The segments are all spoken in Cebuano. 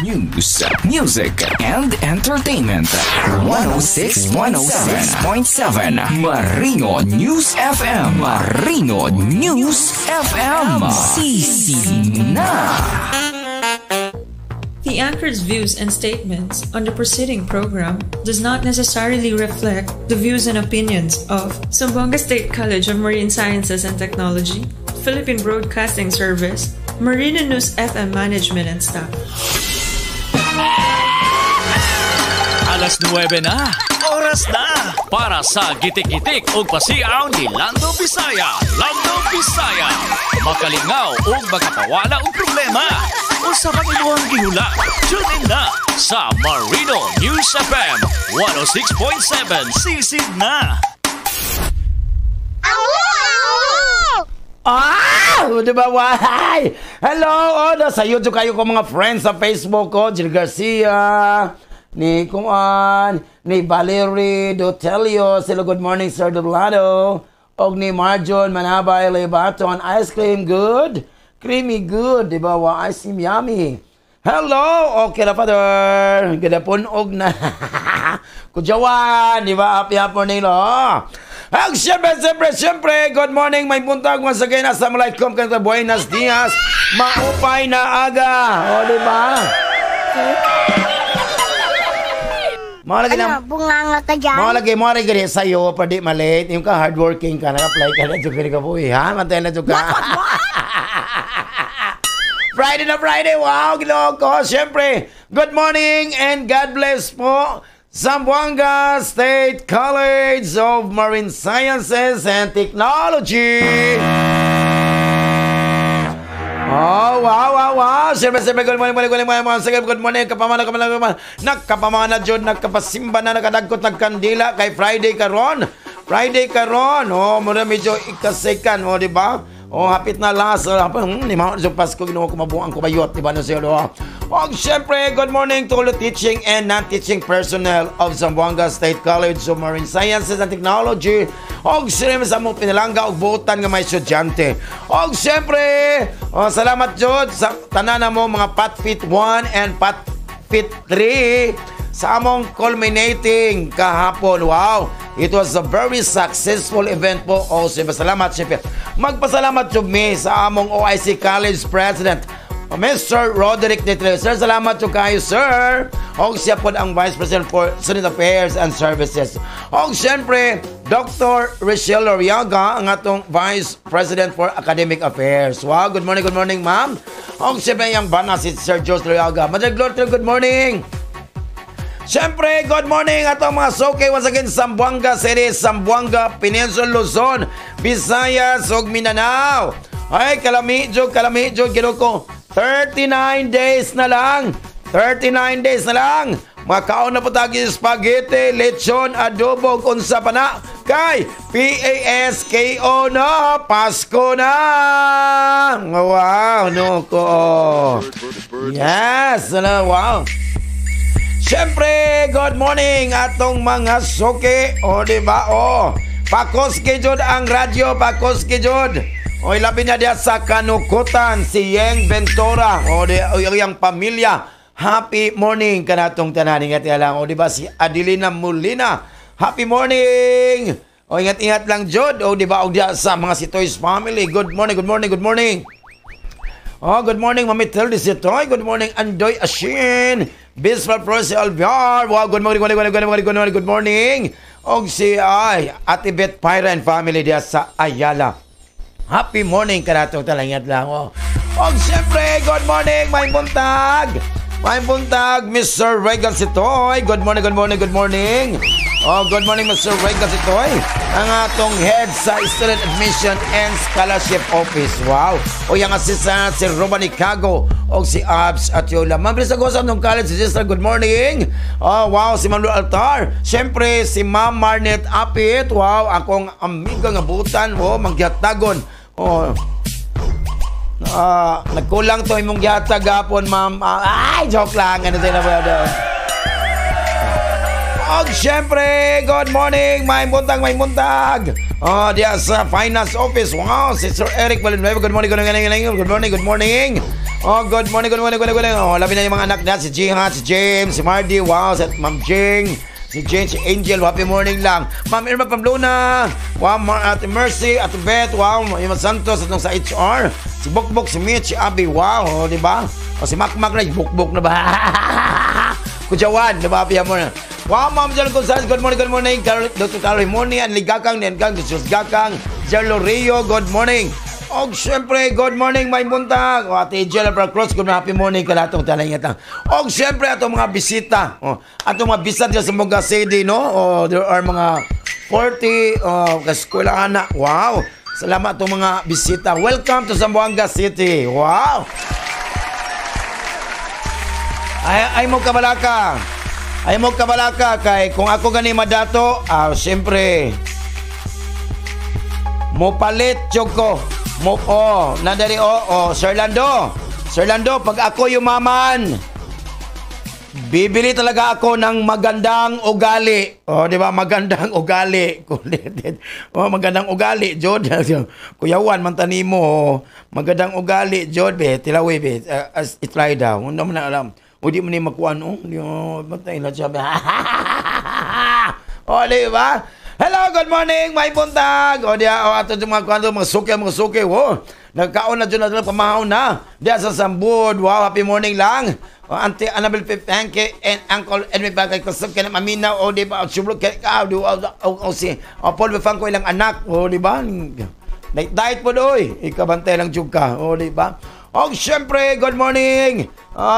News, music, and entertainment. 106 106.7 Marino News FM. Marino News FM. Sisi na. The anchor's views and statements on the preceding program does not necessarily reflect the views and opinions of Zamboanga State College of Marine Sciences and Technology, Philippine Broadcasting Service, Marina News FM Management and staff. Alas 9 na. Oras na para sa gitik-gitik ug pasiaw ni Lando Bisaya. Lando Bisaya. Makalingaw ug makapawala og problema. Usa pang imuhang gihula. Tune in na sa Marino News FM 106.7. Sisid na. Ah! Di ba? Why? Hello! Oh, sa YouTube kayo ko mga friends sa Facebook ko. Jill Garcia, ni Kuan, ni Valerie Dotelio. Sila, good morning, Sir Doblado. Og ni Marjon Manabay Lebaton. Ice cream good. Creamy good. Di ba? Wa, ice cream yummy. Hello! Okay na, Father. Ganda og na. Kujawan, di ba? Happy happy morning, lo. Ang siyempre, siyempre, siyempre, good morning, may buntag once again. Assalamualaikum, kanita buenas dias. Maupay na aga. O, di ba? Mga lagi Ano, bunganga ka dyan? Mga lagi sa'yo, pa di malate. Yung ka hardworking ka, naka-apply ka na, jud ka po, eh, ha? Mantay na, jud ka. What? Friday na Friday, wow, ginoo ko. Siyempre, good morning and God bless po. Zamboanga State College of Marine Sciences and Technology. Oh, wow. Siyempre, siyempre, good morning, morning, morning, morning, morning, good morning. Kapamana, kapamana, kapamana. Nagkapamana, Jud, nagkapasimba na, nakadagkot, nagkandila kay Friday karon. Friday karon. Oh, muna medyo ikasikan, oh, di ba? Oh, hapit na last. Oh, hapit, ni Mao sa Pasko, ginoo ko mabuang kumayot, di ba no siya, oh. Oh, siyempre, good morning to all the teaching and non-teaching personnel of Zamboanga State College of Marine Sciences and Technology. Og siyempre sa among pinalangga og buotan nga may estudyante. Og siyempre, oh, salamat jud sa tanan mo mga Patfit 1 and Patfit 3 sa among culminating kahapon. Wow! It was a very successful event po. Oh, siyempre, salamat. Siyempre, magpasalamat jud mi sa among OIC College President, Mr. Roderick Nitre. Sir, salamat jud kayo, sir. Og siya po ang Vice President for Student Affairs and Services. Og siyempre, Dr. Richelle Loriaga, ang atong Vice President for Academic Affairs. Wow, good morning, ma'am. Og siyempre, ang bana si Sir Jose Loriaga. Madam Gloria, good morning. Siyempre, good morning atong mga soke once again, Zamboanga City, Zamboanga Peninsula, Luzon, Visayas ug Mindanao. Ay, kalami jud, kalami jud ginoo ko. 39 days na lang. 39 days na lang. Makaon na po tayo spaghetti, lechon, adobo, unsa pa na. Kay PASKO na, Pasko na. Wow, no ko. Yes, ano, wow. Siyempre, good morning atong mga suki. O, di ba? O, pakoski jud ang radyo, pakoski jud. O, labi na diya sa kanukutan, si Yeng Ventura. O, di, o, yung pamilya. Happy morning kanatong tanan. Ingat lang. O, di ba? Si Adelina Molina. Happy morning! O, ingat-ingat lang, jud. O, di ba? O, diya sa mga Sitoy's family. Good morning, good morning, good morning. Oh, good morning, Mami Tilde Sitoy. Good morning, Andoy Ashin. Bisbal Flores Alviar. Wow, good morning, good morning, good morning, good morning, good morning. Og si ay, Ate Beth Pyra and family diya sa Ayala. Happy morning kanatong talangyat lang. Oh. Og siyempre, good morning, may buntag. May buntag, Mr. Regan Sitoy. Good morning, good morning, good morning. Oh, good morning, Mr. Regan Sitoy. Ang atong head sa Student Admission and Scholarship Office. Wow. O yung assistant, si Roman Icago o si Abs Atiola. Ma'am Risa Gosa ng College Sister, good morning. Oh, wow, si Ma'am Lu Altar. Siyempre, si Ma'am Marnet Apit. Wow, akong amiga nga butan. Oh, mangyatagon. Oh, nagkulang to imong gihatag gapon, ma'am. Ay, joke lang. Ano sila ba? Og syempre, good morning. May buntag, may buntag. Oh, diya sa Finance Office. Wow, si Sir Eric Villanueva. Good morning, good morning, good morning, good morning. Oh, good morning, good morning, good morning, good morning. Oh, labi na yung mga anak na, si Jihan, si James, si Mardy, wow, si Ma'am Jing, si Jane, si Angel, happy morning lang. Ma'am Irma Pamplona, wow, Ate Mercy, Ate Beth, wow, yung Santos, atong sa HR, si Bokbok, si Mitch, si Abby, wow, oh, di ba? O si Makmak na, Bokbok na ba? Kujawan, di ba? Happy morning. Wow, Ma'am John Gonzalez, good morning, good morning. Carol, Dr. Carol Himoni, Anli Gakang, Nengang, Jesus Gakang, Jerlo Rio, good morning. Og syempre, good morning, may buntag. O, Ate Jella Cruz, good happy morning ka lahat ng talingat lang. Og syempre, atong mga bisita. O, atong mga bisita dyan sa Zamboanga City, no? O, there are mga 40 kaskwelahan na. Wow! Salamat atong mga bisita. Welcome to Zamboanga City. Wow! Ay, ay mo kabalaka. Ay mo kabalaka kay kung ako gani madato, syempre mo palit jud ko. Mo oh, nandari oh, oh, Sir Lando. Sir Lando, pag ako yumaman, bibili talaga ako ng magandang ugali. Oh, di ba? Magandang ugali. Oh, magandang ugali, jud. Kuya Juan, man tanimo. Oh. Magandang ugali, jud. Be, tilawi, be. As i-try daw. Hindi mo na alam. O, di mo ni makuan. Oh, di mo, matay na siya. Oh, di ba? Hello, good morning, may buntag. O, diya, o, ato yung mga kuan, mga suki, mga suki. Oh, nagkaon na dyan na pamahaw na. Diya sa Sambud. Wow, happy morning lang. O, Auntie Annabel Pipanke and Uncle Edwin Bagay Kusog ka na maminaw. O, di ba? O, subrok ka, o, o, o, o, si, o, Paul Befangko ilang anak. O, di ba? Diet po doy. Ikabantay lang jud ka. O, di ba? O, syempre, good morning.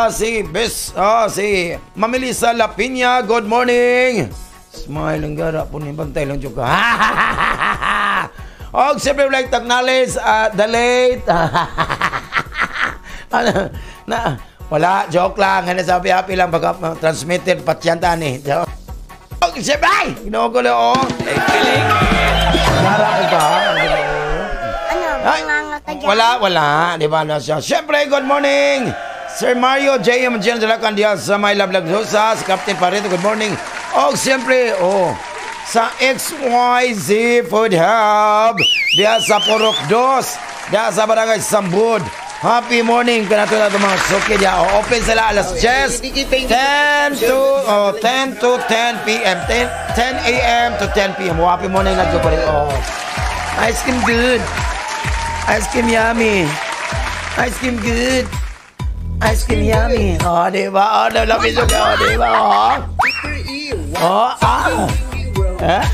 Si Bes, si Mamilisa Lapinya, good morning. Smile ang gara po ni bantay lang jud ka. Og siyempre, like to acknowledge the late. Ano, na, wala, joke lang. Ano, sabi, happy lang pagka transmitted patyanta ni. Og siyempre, ay! Ginoo ko lang, oh. Gara ko ka. Ano, Ay, bunganga ka dyan? wala, wala. Di ba na siya? Siyempre, good morning! Sir Mario J.M. Jen Jalacan diya sa My Love Lagsosa, si Captain Pareto, good morning. Og siyempre, oh, sa XYZ Food Hub, diya sa Purok Dos, diya sa Barangay Sambud. Happy morning kanato na itong mga suki diya. Oh, open sila alas 10, 10 to, oh, 10 to 10 p.m. 10 a.m. to 10 p.m. Oh, happy morning na pa rin. Oh. Ice cream good. Ice cream yummy. Ice cream good. Ice cream yummy. Oh, di ba? Oh, love it. Oh, di ba? Oh. Oh, ah. Eh?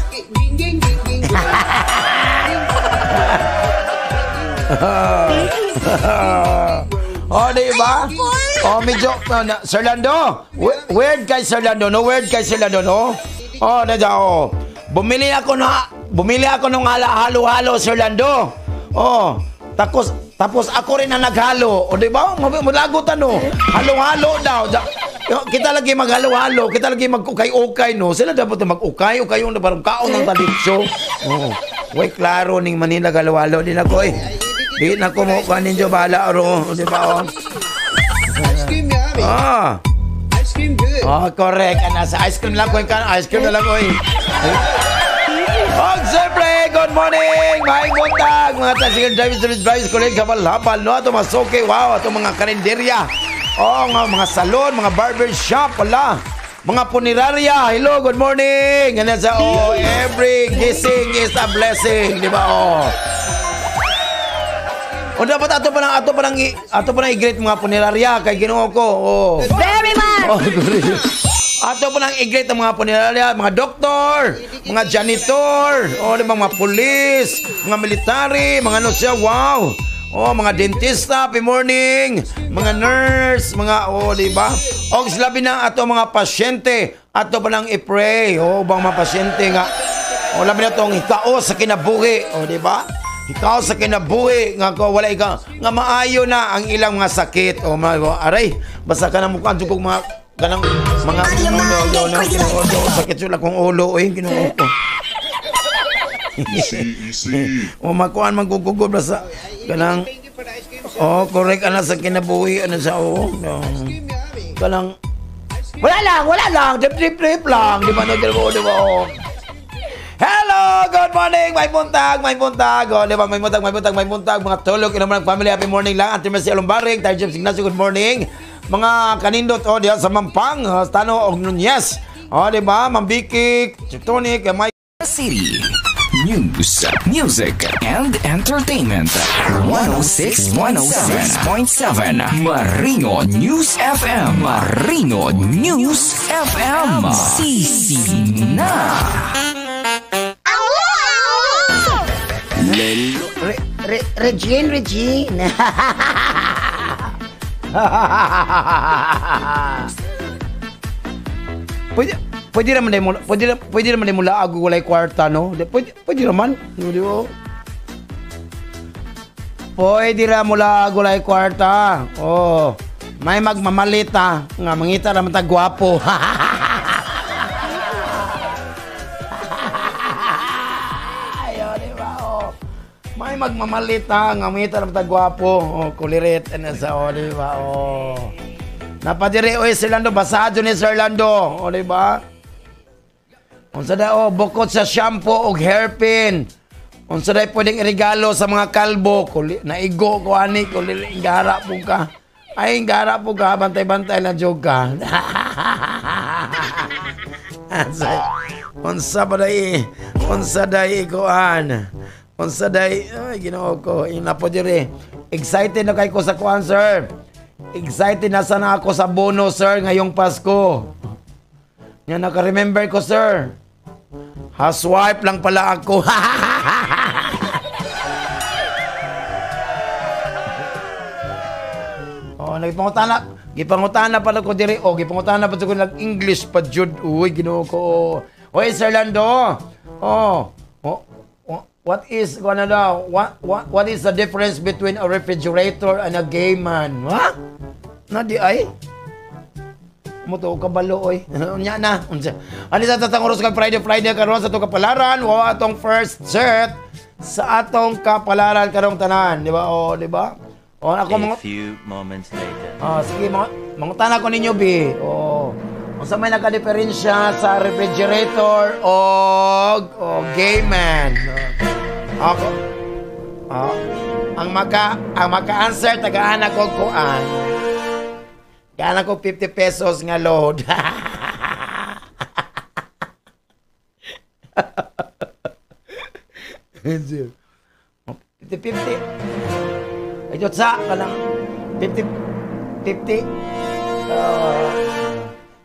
Oh, di ba? Oh, medyo, Sir Lando. Weird kay Sir Lando, no? Weird kay Sir Lando, no? Oh, nandiyan, oh. Bumili ako ng halo-halo, Sir Lando. Oh, tapos ako rin ang naghalo. O, di ba? Malagot ano. Halo-halo daw. Kita lagi maghalo-halo, kita lagi mag-ukay-ukay, no? Sila dapat mag-ukay-ukay yung parang kaon ng talitsyo. Oh. Way klaro ning Manila halo-halo din ako eh. Di na ko mo kanin jo bahala ro, di ba? Oh. Ice cream yummy. Ah. Ice cream good. Oh, correct. Ana sa ice cream lang ko, ice cream na lang ko. Oh, siyempre, good morning! Maayong buntag! Mga tricycle drivers, service drivers, colleagues, habal-habal, no? Ato mga suki, wow, ato mga karinderya. Oh, mga salon, mga barber shop, wala. Mga punerarya, hello, good morning! Ganyan sa, oh, every gising is a blessing, di ba? Oh. O dapat ato pa nang i-greet mga punerarya kay Ginoo ko. Oh. Very much! Oh, ato pa nang i-greet ang mga punerarya, mga doktor, mga janitor, oh, di ba, mga pulis, mga military, mga ano siya, wow. Oh, mga dentista, happy morning, mga nurse, mga, oh, di ba? Og labi na ato mga pasyente, ato pa nang i-pray, oh, bang mga pasyente nga. Oh, labi na tong hikaos sa kinabuhi, oh, di ba? Ikaw sa kinabuhi nga ko wala ikaw nga maayo na ang ilang mga sakit o oh, aray basta ka na mukha jud kog mga kanang mga no, sakit jud akong ulo oy Ginoo ko. O makuan magugugod basta kanang oh correct ana sa kinabuhi ana sa oh no. Kanang wala lang drip drip lang di ba no, di ba oh. Hello, good morning, may buntag, may buntag. Oh, di ba, may buntag, may buntag, may buntag. Mga tulog, inom ng family, happy morning lang. Auntie Mercy Alumbaring, Tayo James Ignacio, good morning. Mga kanindot, oh, diya sa Mampang, Tano, og Nunez. Oh, di ba, Mambiki, Tony, kay Mike. City. News, music, and entertainment. 106, 106.7 Marino News FM. Marino News FM. Sisi na. Regine, Regine. Pwede naman mo laag walay kwarta, no? Pwede naman, di ba? Pwede ra mo laag walay kwarta. Oh, may magmamalita nga mangita ra man ta gwapo. Ayo, di ba? Oh. May magmamalita nga mangita ra man ta gwapo. Oh, kulirit ana sa, oh, di ba? Oh. Napadiri oy Sir Lando, basado ni Sir Lando. Oh, di ba? Unsa da, oh, bukod sa shampoo og hairpin. Unsa day pwedeng iregalo sa mga kalbo? Kuli, naigo ko ani, kuli ingara po ka. Ay, ingara po ka, bantay-bantay lang jud ka. Unsa ba day? Unsa day kuan? Unsa day? Ay, Ginoo ko, inapo diri. Excited na kay ko sa kuan, sir. Excited na sana ako sa bonus, sir, ngayong Pasko. Nga naka-remember ko, sir. Ha-swipe lang pala ako. Oh, nagipangutana pala ko diri. Oh, gipangutana pa ko nag English pa jud. Uy, Ginoo ko. Oy, Sir Lando. Oh, oh, what is ano daw? What is the difference between a refrigerator and a gay man? Ha? Na di ay? Muto ka balo oy. Unya na. Unsa? Ani sa tatang oras kag Friday karon sa atong kapalaran, wa atong first set sa atong kapalaran karong tanan, di ba? Oh, di ba? Oh, ako A mga few moments later. Oh, sige, mangutana ko ninyo bi. Oh. Unsa may nakadiferensya sa refrigerator og gay man? Oh. Ako. Oh. Ang maka-answer tagaan ako kuan. Gana ko 50 pesos nga load. 50. Ay, Diyos sa, kanang 50, 50,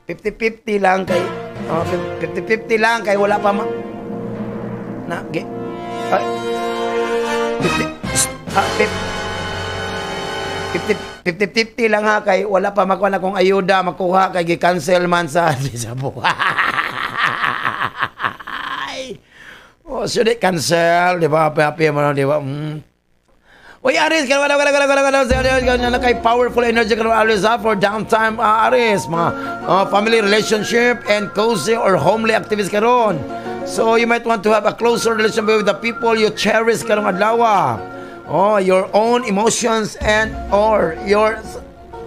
50-50 lang kay, 50-50 lang kay wala pa ma, na, ge, ay, 50-50 lang ha, kay wala pa makuha na kung ayuda, makuha kay gi-cancel man sa buhay. Oh, should it cancel, di ba? Happy mo, di ba? Uy, Aris, wala kay powerful energy karon Aris ha, for downtime, Aris, mga family relationship and cozy or homely activities karon. So you might want to have a closer relationship with the people you cherish karong adlaw. Oh, your own emotions and or your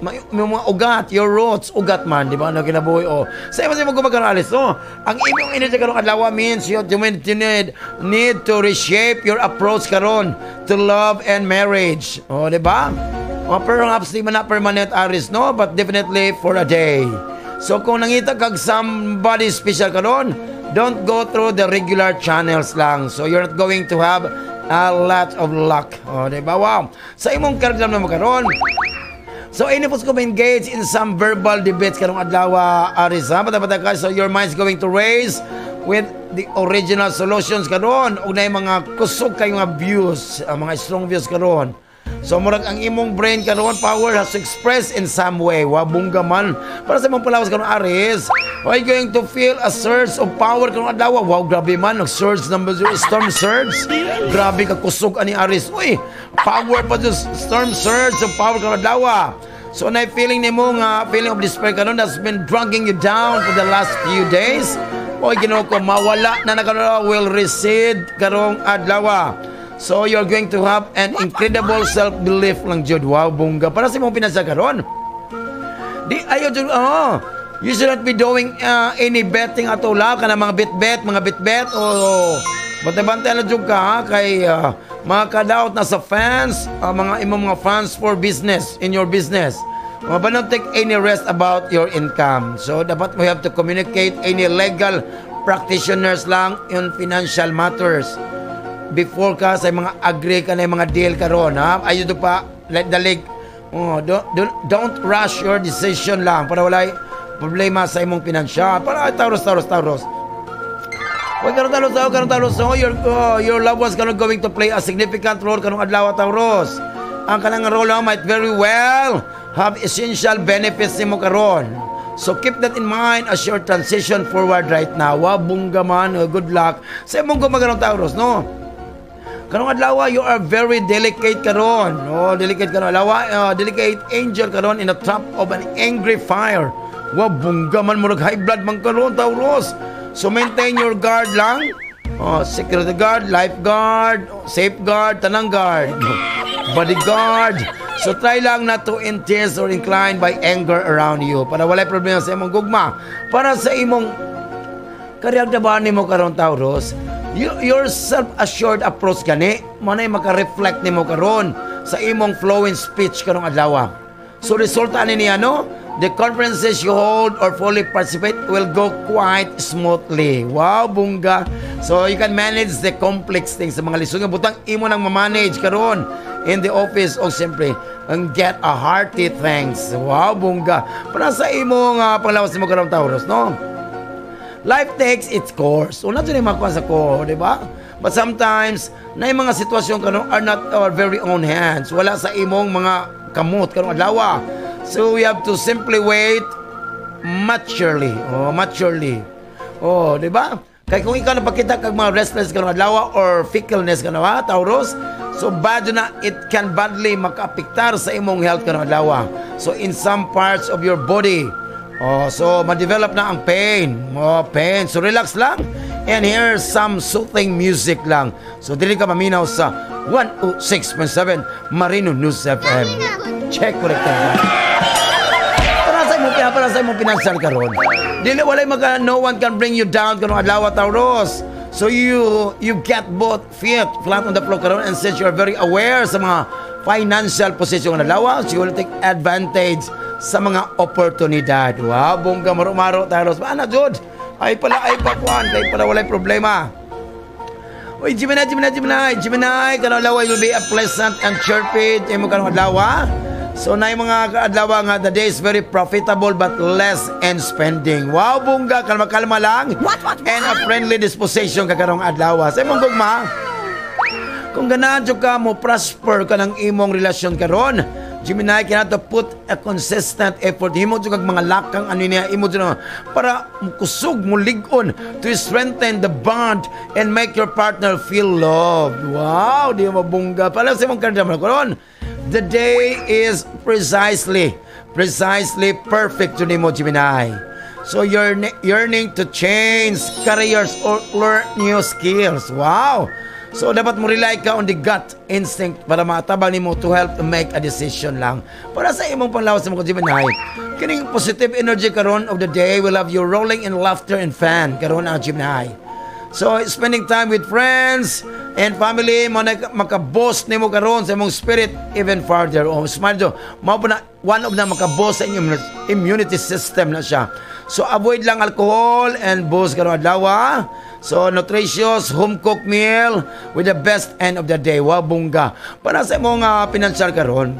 mga ugat, your roots, ugat man, di ba? Ano kinabuhi? Oh. Sa iba sa imong gumagano, Alice, oh, ang imong energy karong adlaw means you need to reshape your approach karon to love and marriage. Oh, di ba? Oh, perhaps di man na permanent, Aris, no? But definitely for a day. So kung nangita kag somebody special karon, don't go through the regular channels lang. So you're not going to have a lot of luck. Oh, di ba? Wow. Sa imong karagam na karon. So, any po ko engage in some verbal debates karong adlaw, Aris, ha? Bata-bata ka, so your mind's going to race with the original solutions karon. Ug na mga kusog kayo nga views, mga strong views karon. So, murag ang imong brain karon power has to express in some way. Wa bungga man. Para sa imong palawas karon, Aris, are you going to feel a surge of power karong adlaw? Wow, grabe man. Nag-surge number 0, storm surge. Grabe ka kusog ani Aris. Uy, power pa dyan, storm surge of power karong adlaw. So, na feeling nimo nga feeling of despair karon that's been dragging you down for the last few days. Oy, Ginoo ko, mawala na na will recede karong adlaw. So, you're going to have an incredible self-belief lang, Jud. Wow, bongga. Para sa imong pinasa karon. Di, ayo, Jud, oh. You should not be doing any betting at all, ha? Kana mga bet-bet, mga bet-bet, o bantay-bantay na jud ka, ha? Kay mga kadaot na sa fans, mga imong mga fans for business, in your business. But don't take any risk about your income. So, dapat we have to communicate any legal practitioners lang in financial matters before ka sa mga agree ka na yung mga deal karon, ha. Ayo do pa let dalig. Oh, don't rush your decision lang para walay problema sa imong pinansyal. Para Taurus, Taurus, Taurus. Wag karon Taurus, Taurus, karon Taurus, oh, your loved ones karon going to play a significant role karong adlaw, Taurus. Ang kanang role might very well have essential benefits nimo karon. So keep that in mind as your transition forward right now. Wa bungga man, good luck sa imong gumaganon, Taurus, no? Karong adlaw, you are very delicate karon. Oh, delicate karon adlaw, delicate angel karon in the top of an angry fire. Wa bungga man, murag high blood man karon, Taurus. So maintain your guard lang. Oh, security guard, lifeguard, safeguard, tanang guard. Bodyguard. So try lang not to intense or inclined by anger around you para walay problema sa imong gugma. Para sa imong karyagdaban nimo karon, Taurus, your self-assured approach gani mo na maka-reflect nimo karon sa imong flowing speech karong adlaw. So resulta ani niya, no? The conferences you hold or fully participate will go quite smoothly. Wow, bungga. So you can manage the complex things sa mga lisod nga butang imo nang ma-manage karon in the office o siyempre and get a hearty thanks. Wow, bungga. Para sa imong panglawas nimo karon, Taurus, no? Life takes its course. Una dyan yung makuha sa ko, di ba? But sometimes, na yung mga sitwasyon karon are not our very own hands. Wala sa imong mga kamot karong adlaw. So we have to simply wait maturely. Oh, maturely. Oh, di ba? Kay kung ikaw napakita kag mga restless karong adlaw or fickleness ka na, Taurus, so bad na it can badly makaapektar sa imong health karong adlaw. So in some parts of your body, oh, so ma-develop na ang pain. Oh, pain. So relax lang. And here's some soothing music lang. So dili ka maminaw sa 106.7 Marino News FM. Check correct. Para sa imong pinansyal karon. Dili walay maka no one can bring you down karong adlaw, Taurus. So you get both feet flat on the floor karon, and since you are very aware sa mga financial position ng adlaw, so you will take advantage sa mga oportunidad. Wow, bongga, maro-maro, Taurus. Ana jud. Ay pala ay pakuan kay para walay problema. Uy, Gemini, Gemini, Gemini, Gemini, kanang adlaw will be a pleasant and chirpy imo kanang adlaw. So na yung mga adlaw nga the day is very profitable but less in spending. Wow, bungga, kalma-kalma lang. What, what? And a friendly disposition ka karong adlaw. Sa imong gugma, kung ganahan jud ka mo prosper ka ng imong relasyon karon, Gemini, cannot put a consistent effort. Himo jud kag mga lakang ano niya imo jud na para kusog mo lig-on to strengthen the bond and make your partner feel loved. Wow, di mo bungga. Para sa imong karon karon, the day is precisely, precisely perfect to nimo, Gemini. So you're yearning to change careers or learn new skills. Wow! So dapat mo rely ka on the gut instinct para maatabang nimo to help to make a decision lang. Para sa imong panglawas mo, Gemini, kining positive energy karon of the day will have you rolling in laughter and fun karon ang Gemini. So spending time with friends and family mo na maka-boost nimo karon sa imong spirit even further. Oh, smile do. Mao po na one of na maka-boost sa inyong immunity system na siya. So avoid lang alcohol and booze karon adlaw. So nutritious home cooked meal with the best end of the day. Wow, bungga. Para sa imong financial karon.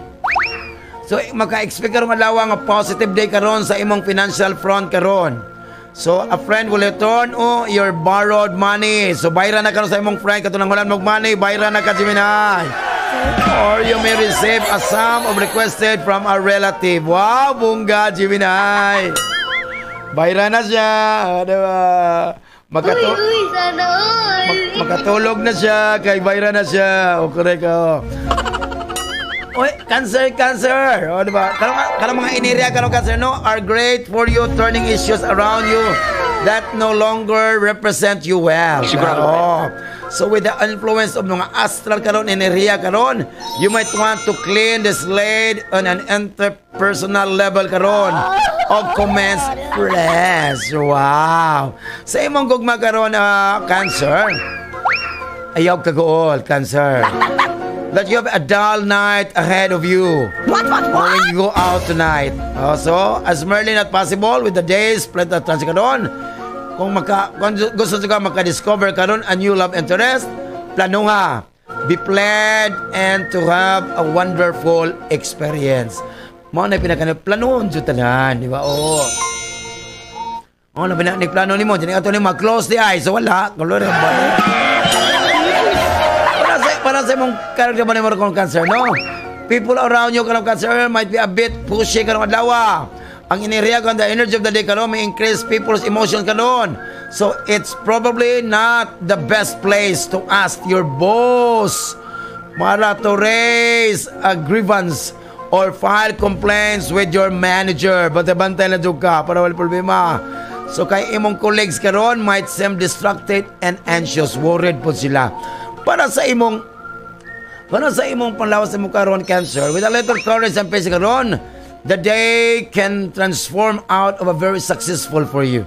So maka-expect karon adlaw nga positive day karon sa imong financial front karon. So a friend will return, oh, your borrowed money. So bayra na karon sa imong friend kato nang hulan mog money, bayra na ka, Gemini. Or you may receive a sum of requested from a relative. Wow, bungga, Gemini. Bayra na siya, diba? Uy, uy, sana all. Makatulog na siya, kay bayra na siya. O, correct, oh. Oy, Cancer, Cancer. O, di ba? Karong mga enerhiya karong Cancer, no, are great for you turning issues around you that no longer represent you well. Sigurado. Oh. So with the influence of mga astral karon, enerhiya karon, you might want to clean the slate on an interpersonal level karon. O commence fresh. Wow. Sa imong gugma karon, Cancer, ayaw kaguol, Cancer. That you have a dull night ahead of you. What, Or what? when you go out tonight. So, as merely not possible with the days, plenty of transit karon. Kung gusto ka maka-discover karon a new love interest, plano nga. Be planned and to have a wonderful experience. Mao na pinaka planoon jud tanan, di ba? Oo. Oh, na ni plano nimo, diyan ato ni mag-close the eyes. So wala, kulo ra ba? Para sa imong character ba nimo kung Cancer, no? People around you kanang Cancer might be a bit pushy karong adlaw. Ang enerhiya kan the energy of the day karon may increase people's emotions karon. So it's probably not the best place to ask your boss para to raise a grievance or file complaints with your manager. Bantay-bantay na jud ka para wala problema. So kay imong colleagues karon might seem distracted and anxious, worried po sila. Para sa imong panlawas sa imong karon, Cancer, with a little courage and patience karon, the day can transform out of a very successful for you.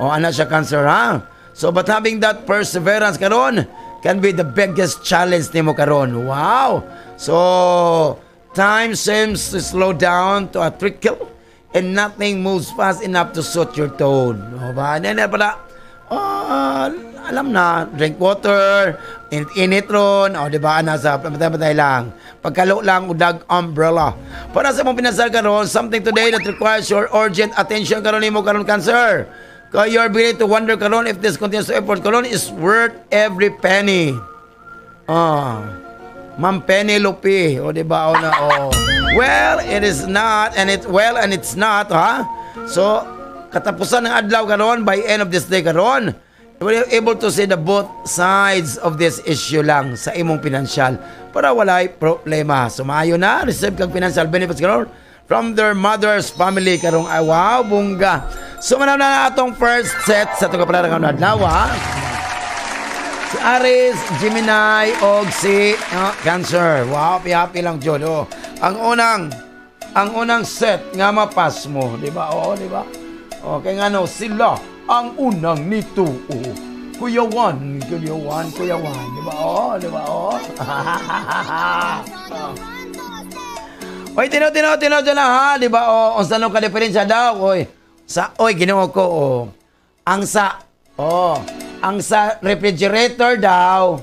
O ana siya, Cancer, ha? So but having that perseverance karon can be the biggest challenge nimo karon. Wow. So time seems to slow down to a trickle and nothing moves fast enough to suit your tone. O ba? Nene pala. Ah, alam na, drink water, init ron, o di ba, nasa patay-patay lang. Pagkalo lang, udag umbrella. Para sa mong pinasal karon, something today that requires your urgent attention karon nimo karon, Cancer. Kay you're beginning to wonder karon if this continuous effort karon is worth every penny. Ah. Ma'am Penelope, o di ba, o na, o. Well, it is not, and it, well, and it's not, ha? So, katapusan ng adlaw karon, by end of this day karon, you will be able to see the both sides of this issue lang sa imong pinansyal para walay problema. So, maayo na, receive kag financial benefits karon from their mother's family karong ay wow, bungga. So, manaw na atong first set sa itong kapalaran ng adlaw, ha? Si Aries, Gemini, og si Cancer. Wow, happy lang jud. Oh. Ang unang set nga mapas mo, di ba? Oo, di ba? Okay nga no, sila ang unang nito. Oh. Kuya Juan, Kuya Juan, Kuya Juan, di ba? Oo, di ba? Oo. Oy, tino, tino, tino dyan na ha, di ba? O, unsa no ka diferensya daw, oy. Sa, oy, Ginoo ko, oh. Ang sa refrigerator daw,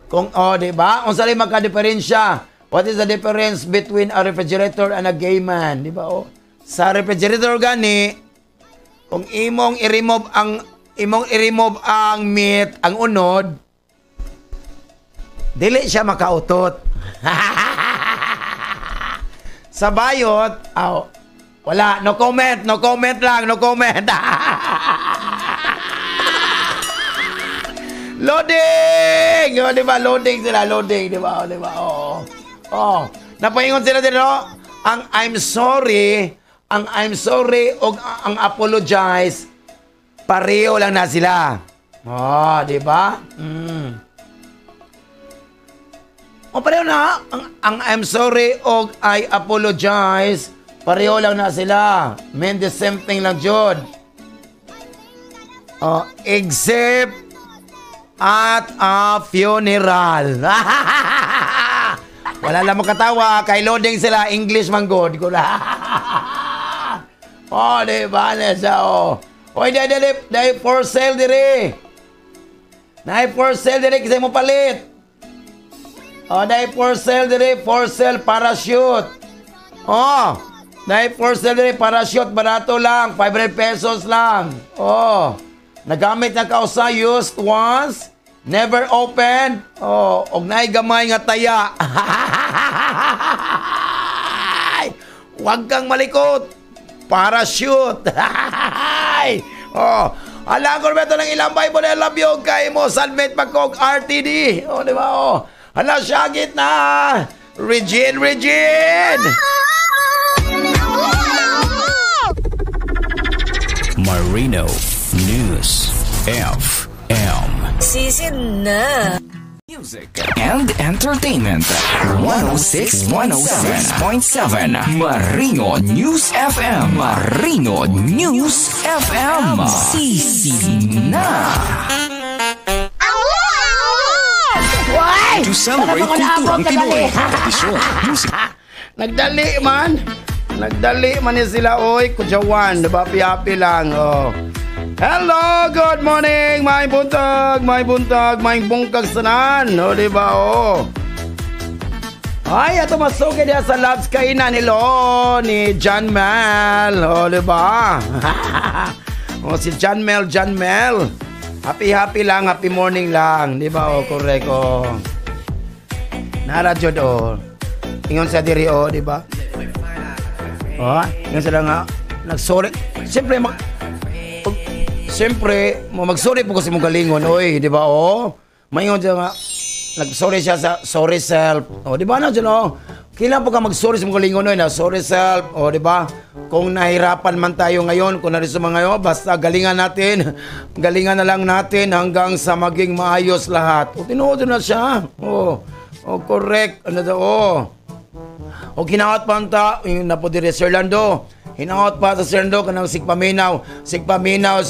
kung, oh, di ba? Unsa rin magka-diferensya? What is the difference between a refrigerator and a gay man? Di ba? Oh? Sa refrigerator gani, kung imong i-remove ang meat, ang unod, dili siya makautot. Sa bayot, aw, wala, no comment, no comment lang, no comment. Loading! Oh, di ba? Loading sila, loading, di ba? Oh, di ba? Oo. Oh. Napaingon sila din, no? Ang "I'm sorry" o ang "apologize", pareho lang na sila. Oh, di ba? O pareho na, ang "I'm sorry" o "I apologize", pareho lang na sila. Mean the same thing lang, jud. Oh, except at a funeral. Wala lang makatawa, kay loading sila, English man good. Oh, di ba na siya, oh. Oy, di, di, di, di, for sale diri. Naay for sale diri kasi mo palit. Oh, naay for sale diri, for sale parachute. Oh, naay for sale diri parachute, barato lang, 500 pesos lang. Oh, nagamit na kausa, used once, never opened. Oh, og naay gamay nga taya. Huwag kang malikot. Parachute. Oh, ala ko Roberto ng ilang Bible, I love you kay mo submit pa kog RTD. Oh, di ba? Oh. Hala, syagit na. Regine, Regine. Marino News FM. Season na. Music and entertainment. 106 106.7 Marino News FM. Marino News FM. Sisi na. Why? To celebrate kulturang Pinoy, tradisyon, musika. Nagdali man. Nagdali man ni sila, oy. Kudyawan, diba? Piapi lang, oh. Hello, good morning, may buntag, may buntag, may bungkag sanan. O, diba, oh. Ay, ato masuki diya sa Labs Kainan. Hello, ni John Mel. O, diba? O, si John Mel, John Mel. Happy, happy lang, happy morning lang. Diba, oh, correct, oh. Nara, jud, oh. Ingon sa diri, oh, diba? Oh, ingon sila nga, nagsorry. Siyempre, siyempre, magsorry po kasi mong galingon, oy, di ba, oh? Maingon siya nga, nag-sorry siya sa sorry self. Oh, di ba na dyan, oh? Kailan po ka mag-sorry sa mong galingon, oy, na sorry self, oh, di ba? Kung nahirapan man tayo ngayon, kung narito mga ngayon, basta galingan natin, galingan na lang natin hanggang sa maging maayos lahat. O, tinuod na siya. Oh, oh, correct. Ano daw, oh. O hinaot pa ta, yung napo dire Sir Lando. Hinaot pa sa Sir Lando kanang sigpaminaw, sigpaminaw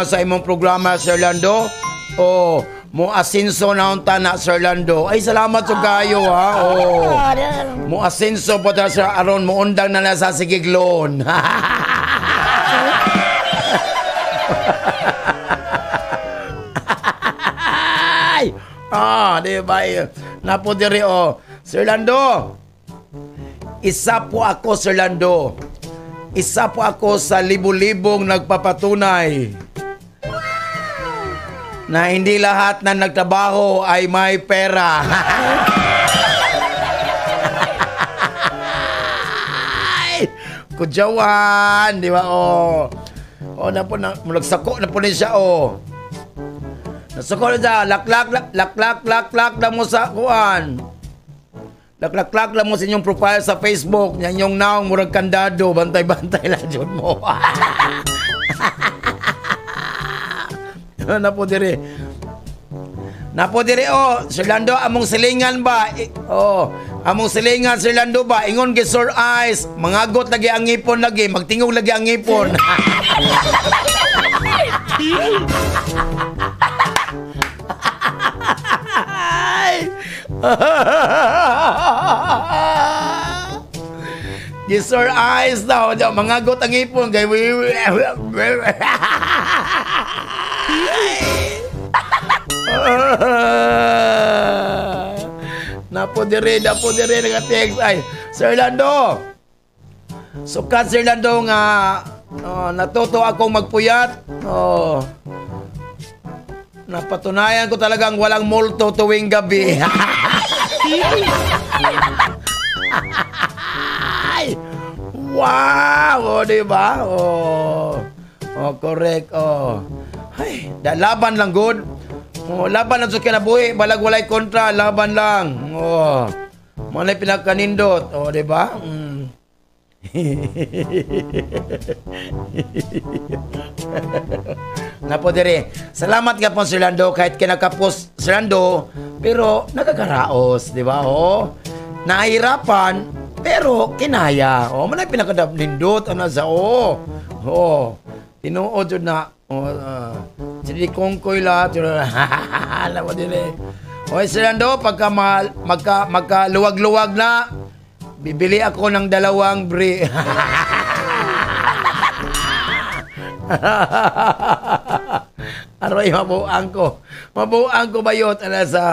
sa imong programa Sir Lando. O mo asinso na unta na Sir Lando. Ay salamat sa kayo ha. O mo asinso po ta Sir aron mo undang na na sa sigiglon. Ay! Ah, di ba? Napo dire oh. Sir Lando. Isa po ako, Sir Lando. Isa po ako sa libu-libong nagpapatunay na hindi lahat na nagtrabaho ay may pera. Ay, kudyawan, di ba? Oh. Oh, na po, na, nagsako na po din siya, oh. Nasako na siya, laklak, laklak, laklak na mo sa kuan. Laklak-lak lang mo sa inyong profile sa Facebook. Yan yung naong murag kandado. Bantay-bantay lang yun mo. Napo dire. Napo dire, oh. Sir Lando, among silingan ba? Oh, among silingan, Sir Lando ba? Ingon gi sore eyes. Mangagot lagi ang ngipon lagi. Magtingog lagi ang ngipon. Sore eyes daw, mangagot ang ipon. Napo dire nag-text. Ay, Sir Lando. Sukat Sir Lando nga natuto akong magpuyat. Oh. Napatunayan ko talagang walang multo tuwing gabi. Wow! O, diba? Oh. Oh, correct. Oh. Ay, laban lang, good. Oh, laban lang sa kinabuhi. Balag walay kontra, laban lang. Oh. Mga pinagkanindot. Oh, diba? Mm. Napo dire. Salamat ka po, Sir Lando. Kahit kinakapos, Sir Lando, pero nakakaraos, di ba? Oh. Nahirapan, pero kinaya. Oh, manay pinakadap nindot ana sa oh. Oh. Tinuod jud na. Oh, sige kongkoy la. Napo dire. Oy, Sir Lando, pagka magkaluwag-luwag na, bibili ako ng 2 brie. Aroy, mabuang ko. Mabuang ko bayot ana sa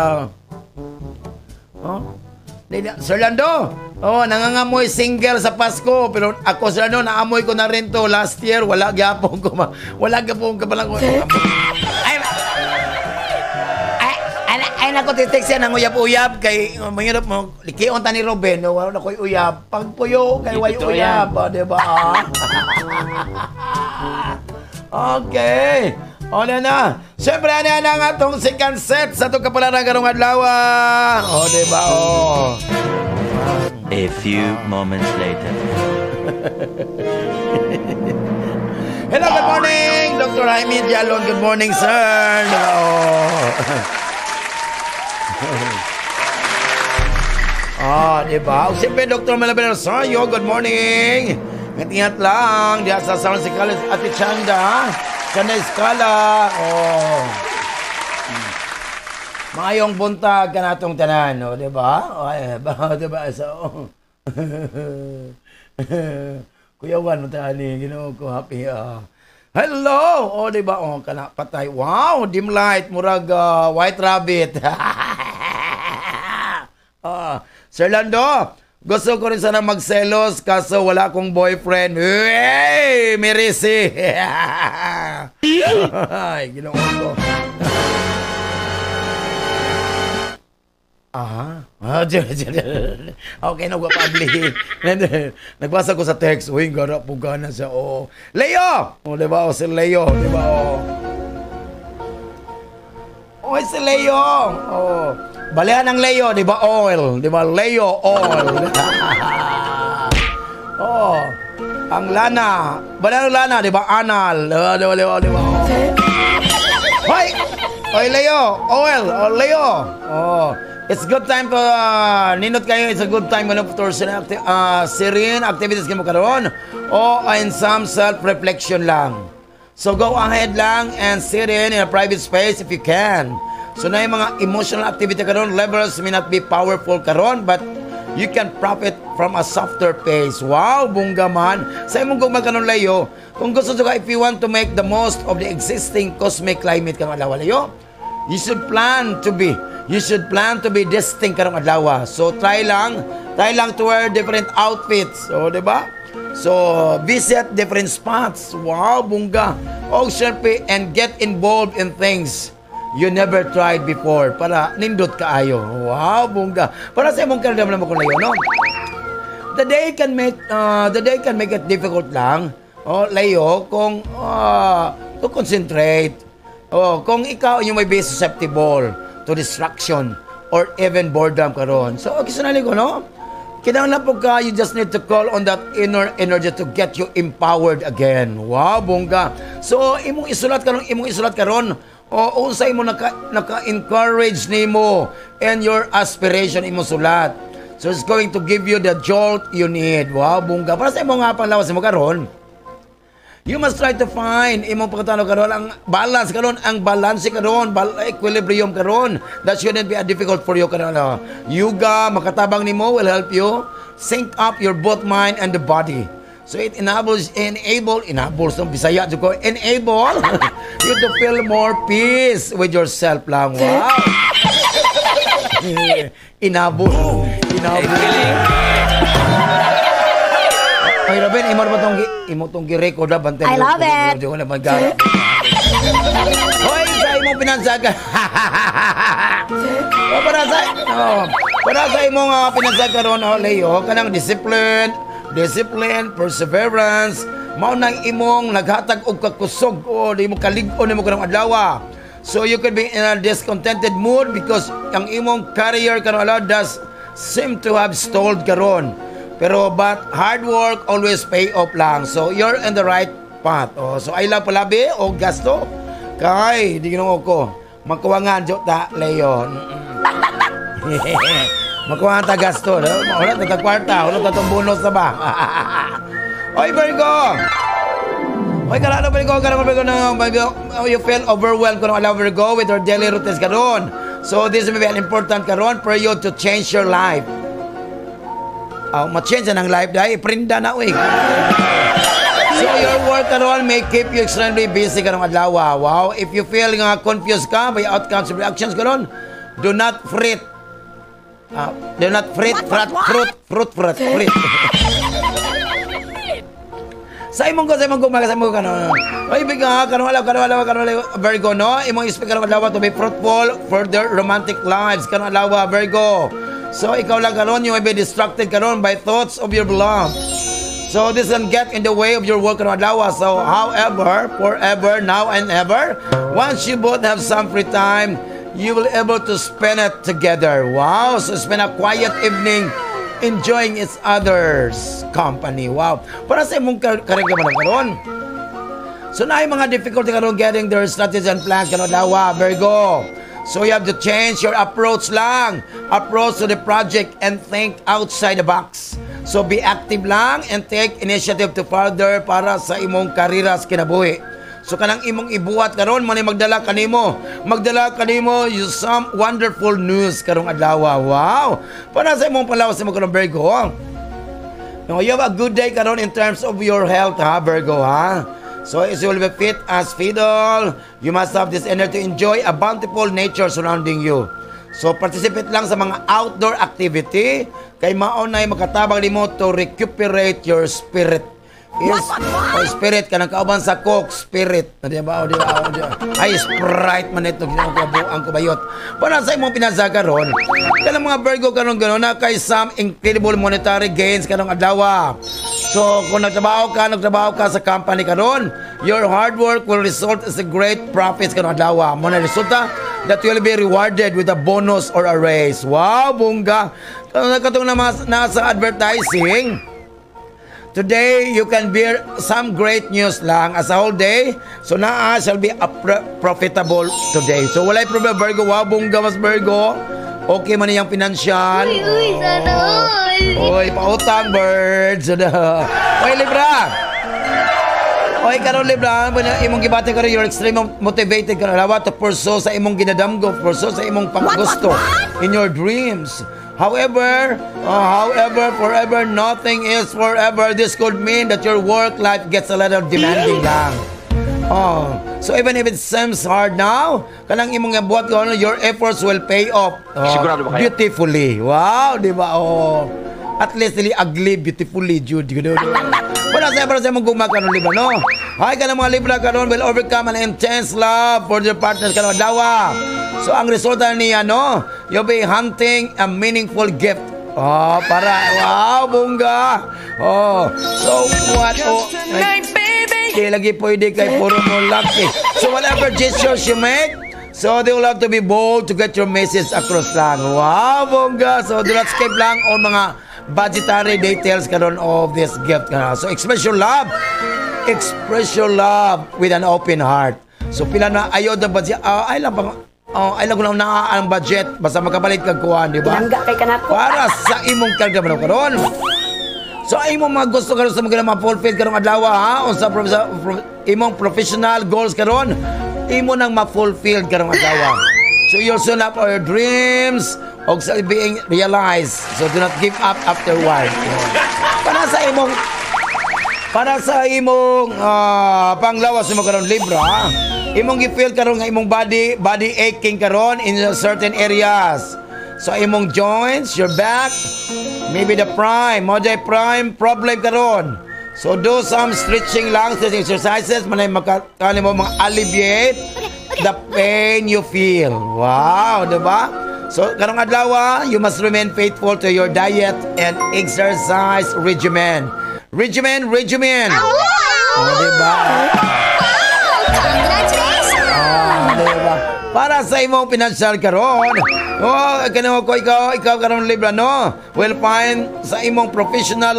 oh. Sir Lando, oh, nangangamoy single sa Pasko, pero ako Sir Lando, naamoy ko na rin to last year, wala gyapon ko. Wala gyapon ka palang. Ay, ay, nako titext yan ang uyab-uyab kay mahirap mo likion ta ni Ruben, no, wala na ko'y uyab. Pagpuyo kay way uyab, oh, di ba? Okay. O na na. Siyempre, ano na ang atong second set sa itong kapalaran karong adlaw. O, di ba? O. A few moments later. Hello, good morning, Dr. Jaime Dialon. Good morning, sir. Oh. Ah, di ba? O siyempre, Dr. Malabel Rosario, good morning. Ingat lang. Diya sa San College, Ate Chanda. Chanda Escala. Oh. Maayong buntag kanatong tanan, no, di ba? O, ay, ba, di ba? So, oh. Kuya Juan, mo Ginoo ko, happy. Hello! Oh, di ba? Oh, kana patay. Wow, dim light, murag white rabbit. Ah, Sir Lando, gusto ko rin sana magselos kaso wala akong boyfriend. Hey, Mirisi. Ay, Ginoo ko. Aha. Ah, okay, nagpapabli. Nagbasa ko sa text. Uy, gara po gana siya. Oh. Leo! Oh, di ba? Oh, si Leo. Di ba? Oh. Oh, si Leo. Oh. Balihan ang Leo, di ba? Oil. Di ba? Leo, oil. Oh. Ang lana. Balihan ang lana, di ba? Anal. Di ba? Di ba? Di ba? Di ba? Oh. Hoy! Oy, Leo! Oil! Oh, Leo! Oh. It's good time for nindot kayo. It's a good time ano for serene activities kamo karon o and some self-reflection lang. So go ahead lang and sit in a private space if you can. So na yung mga emotional activity karon, levels may not be powerful karon, but you can profit from a softer pace. Wow, bongga man. Sa imong gugma karon, Leo, kung gusto ka, if you want to make the most of the existing cosmic climate karong adlaw, Leo, you should plan to be distinct karong adlaw. So try lang to wear different outfits. So, di ba? So, visit different spots. Wow, bongga. O syempre, and get involved in things you never tried before para nindot kaayo. Wow, bongga. Para sa imong karamdaman mo ko, Leo, no? The day can make it difficult lang. Oh, Leo, kung to concentrate. Oh, kung ikaw you may be susceptible to distraction or even boredom karon. So, okay, sinali ko, no? Kinahanglan po ka, you just need to call on that inner energy to get you empowered again. Wow, bongga. So, imong isulat karon, o unsay mo naka-encourage nimo and your aspiration imong sulat. So, it's going to give you the jolt you need. Wow, bongga. Para sa imong nga panglawas mo karon, you must try to find imong pagkatano karon ang balance karon, ang balance karon, equilibrium karon. That shouldn't be a difficult for you karon. Ano. Yoga makatabang nimo, will help you sync up your both mind and the body. So it enables enable enables ng Bisaya jud ko, enable you to feel more peace with yourself lang. Wow. Inabol. Inabol. Ay, Robin, imo tong gi-record ha, bantay. I love it. Di ko na mag. Hoy, sa imong pinansaga. Oh, para sa imong pinansaga karon, oh, Leo, kanang discipline, discipline, perseverance, mao nang imong naghatag og kakusog o di mo kalig-on nimo karong adlaw. So you could be in a discontented mood because ang imong career karong adlaw does seem to have stalled karon. Pero but hard work always pay off lang. So you're in the right path. Oh, so I love palabi o gasto. Kay di Ginoo ko. Magkuwangan jud ta, Leo. Magkuwangan ta gasto, no? Wala ta kwarta, wala ta tong bonus na ba? Oy, Virgo! Oy, karano Virgo, karano Virgo na Virgo, you feel overwhelmed kuno adlaw, Virgo, with your daily routines karon. So this may be an important karon for you to change your life. Oh, ma-change na ng life dahil prinda na uy. So your work karon may keep you extremely busy karong adlaw. Wow, if you feel nga confused ka by outcomes of reactions karon, do not fret. Do not fret, fret, fruit, fruit, fruit, fruit. Sa imong ko, kano. Oy, biga, kano alaw, kano alaw, kano alaw, Virgo, no? Imong expect karong adlaw to be fruitful for their romantic lives. Kano adlaw, Virgo. So, ikaw lang karon, you may be distracted karon by thoughts of your beloved. So, this can get in the way of your work karong adlaw. So, however, forever, now and ever, once you both have some free time, you will able to spend it together. Wow! So, spend a quiet evening enjoying each other's company. Wow! Para sa imong karingkaman karon. So, na mga difficulty karon getting their strategies and plans karon adlaw, Virgo. So you have to change your approach lang. Approach to the project and think outside the box. So be active lang and take initiative to further para sa imong karera sa kinabuhi. So kanang imong ibuhat karon man magdala kanimo. Magdala kanimo you some wonderful news karong adlaw. Wow. Para sa imong palawas sa imong Virgo. Now, you have a good day karon in terms of your health, ha, Virgo, ha? So, as you will be fit as fiddle, you must have this energy to enjoy a bountiful nature surrounding you. So, participate lang sa mga outdoor activity kay mao nay makatabang nimo to recuperate your spirit. Is, oh, spirit kanang kauban sa Coke spirit. Di ba? O, di ba? O, di ba? Ay, Sprite man ito. Ginoo ko ang kubayot. Para sa imong pinasa karon, kanang mga Virgo karon gano'n na kay some incredible monetary gains karong adlaw. So, kung nagtrabaho ka sa company karon, your hard work will result as a great profits karong adlaw. Mo na resulta that you will be rewarded with a bonus or a raise. Wow, bongga. Katong na nasa advertising, today, you can bear some great news lang as a whole day. So, naa shall be a profitable today. So, walay problema, Virgo. Wow, bongga mas Virgo. Okay man iyang financial. Uy, uy, sana all. Oy, pautang, birds. Oy, Libra. Oy, karon Libra, imong gibati karon, you're extremely motivated karon adlaw to pursue sa imong ginadamgo, pursue sa imong panggusto in your dreams. However, forever, nothing is forever. This could mean that your work life gets a little demanding lang. Oh, so even if it seems hard now, kanang imong buhat ko, your efforts will pay off. Oh, Sigurado ba kayo? beautifully. Wow, di ba? Oh. At least dili ugly, beautifully, Jude. Para sa imong gugma karon, Libra, no? Hay ka ng mga Libra karon will overcome an intense love for their partners karon adlaw. So ang resulta niya, no, you'll be hunting a meaningful gift. Oh, para wow, bongga. Oh, so what? Oh, like, di lagi pwede kay puro mo lucky. So whatever gestures you make, so they will have to be bold to get your message across lang. Wow, bongga. So do not skip lang on mga budgetary details karon of this gift. So express your love. Express your love with an open heart. So pila na ayo the budget. Ay lang pang oh, ay lang ko na ang budget basta makapalit kag kuan, di ba? Langga kay kanako. Para sa imong karga man karon. So ay imong mga gusto karon sa mga ma-fulfill karong adlaw ha, unsa imong professional goals karon, imo nang ma-fulfill karong adlaw. So you'll soon up your dreams og sa being realized. So do not give up after a while. Para sa imong panglawas mo karon, Libra, imong gi-feel karon nga imong body aching karon in certain areas. So imong joints, your back, maybe the prime, mo jay prime problem karon. So do some stretching lang, stretching exercises, manay maka mo mga alleviate the pain you feel. Wow, di ba? So karong adlaw, you must remain faithful to your diet and exercise regimen. Regimen, regimen. Oh, di ba? Congratulations! Ah, di ba? Para sa imong financial karon. Oh, kano ko ikaw karon, Libra, no? Will find sa imong professional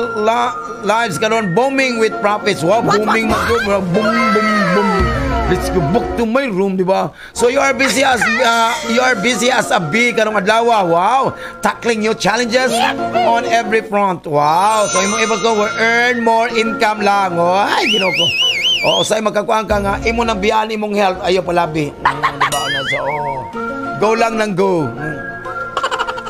lives karon booming with profits. Wow, booming man boom boom boom. Let's go back to my room, di ba? So you are busy as a bee karong adlaw. Wow, tackling new challenges on every front. Wow. So imong ibig ko will earn more income lang. Oh, ay Ginoo ko. Oo, say magkakuan ka nga imo nang biyaan imong health ayo palabi. Di ba na so oh. Go lang ng go.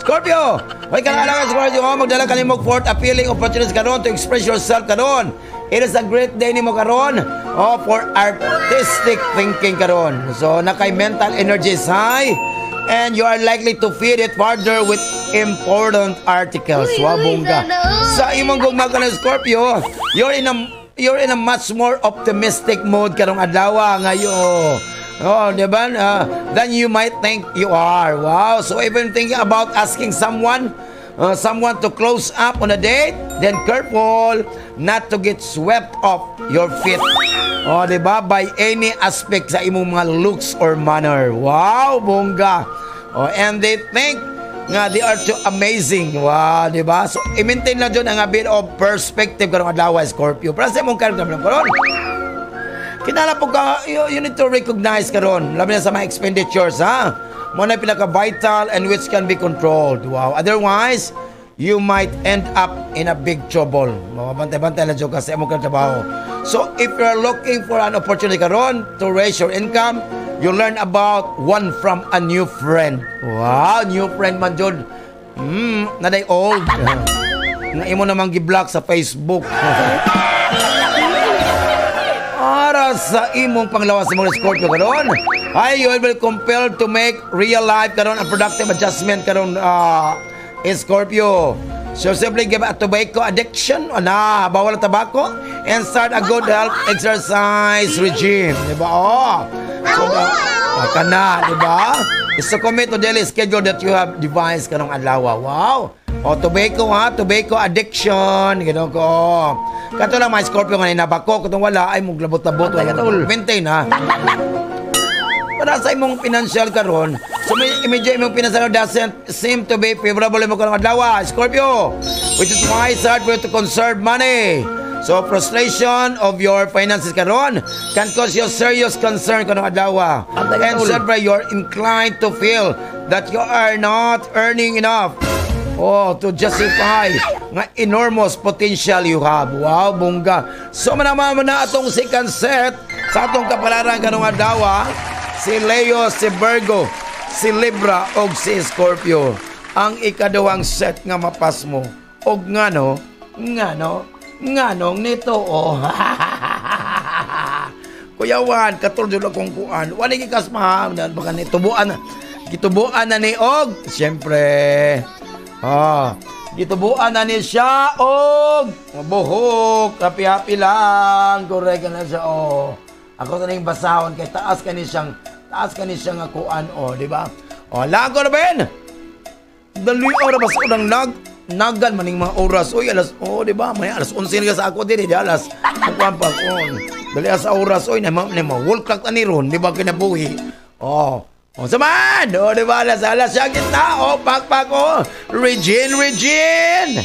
Scorpio! Hoy ka na Scorpio, oh, magdala ka nimo fourth appealing opportunities karon to express yourself karon. It is a great day nimo karon, oh, for artistic thinking karon. So nakay mental energy is high and you are likely to feed it further with important articles. Uy, Wow, uy, bongga. sana all. Sa imong gugma ka ng Scorpio, you're in a much more optimistic mode karong adlaw ngayon. Oh, di ba? Than you might think you are. Wow. So even thinking about asking someone to close up on a date, then careful not to get swept off your feet. Oh, di ba? By any aspect sa imong mga looks or manner. Wow, bongga. Oh, and they think nga they are too amazing. Wow, di ba? So, i-maintain lang dyan ang a bit of perspective karong adlaw, Scorpio. Para sa imong character karon. Kinala po ka, you need to recognize karon, labi na sa mga expenditures, ha? Mo na pinaka-vital and which can be controlled. Wow. Otherwise, you might end up in a big trouble. Mabantay-bantay lang jud ka sa imong trabaho. So, if you're looking for an opportunity karon to raise your income, you learn about one from a new friend. Wow, new friend man jud. Naday old. Nga imo namang gi-block sa Facebook. Para sa imong panglawas sa mga Scorpio karon, ay you will be compelled to make real life karon a productive adjustment karon, Scorpio. So simply give a tobacco addiction, na bawal ang tabako, and start a good health exercise regime. Di ba? Oh. So, kana, di ba? Is to commit to daily schedule that you have devised karong adlaw. Wow. O, tobacco ha, tobacco addiction. Gano'n ko. Kato lang mga Scorpio nga nabako, kung wala, ay muglabot-labot. Wala tol. Maintain ha. Para sa imong financial karon, so may medyo imong financial doesn't seem to be favorable imo karong adlaw, Scorpio. Which is why it's hard for you to conserve money. So frustration of your finances karon can cause you serious concern karong adlaw. And siyempre, you're inclined to feel that you are not earning enough, oh, to justify nga enormous potential you have. Wow, bongga. So manama mo na atong second set sa atong kapalaran karong adlaw, si Leo, si Virgo, si Libra og si Scorpio. Ang ikaduhang set nga mapas mo. Og ngano, ngano, nganong nito, oh. Kuya Juan, katulad akong kuan. Wala gikas maham, baka ni tubuan na. Gitubuan na ni og, siyempre. Ah, gitubuan na ni siya og buhok, happy-happy lang. Correct na siya, oh. Ako sa ning basahon kay taas kani siyang nga kuan, oh, di ba? Oh, lago na ben. Dali ora bas unang nagan maning mga oras. Oy, alas, oh, di ba? May alas 11 na sa ako diri, di alas. Kuan pa oh. Dali sa oras, oy, na ma wall clock na ni ron, di ba kinabuhi? Oh. Oh, saman! Oh, di ba? Alas, alas, siya kita. Oh, pak, pak, oh. Regine, Regine!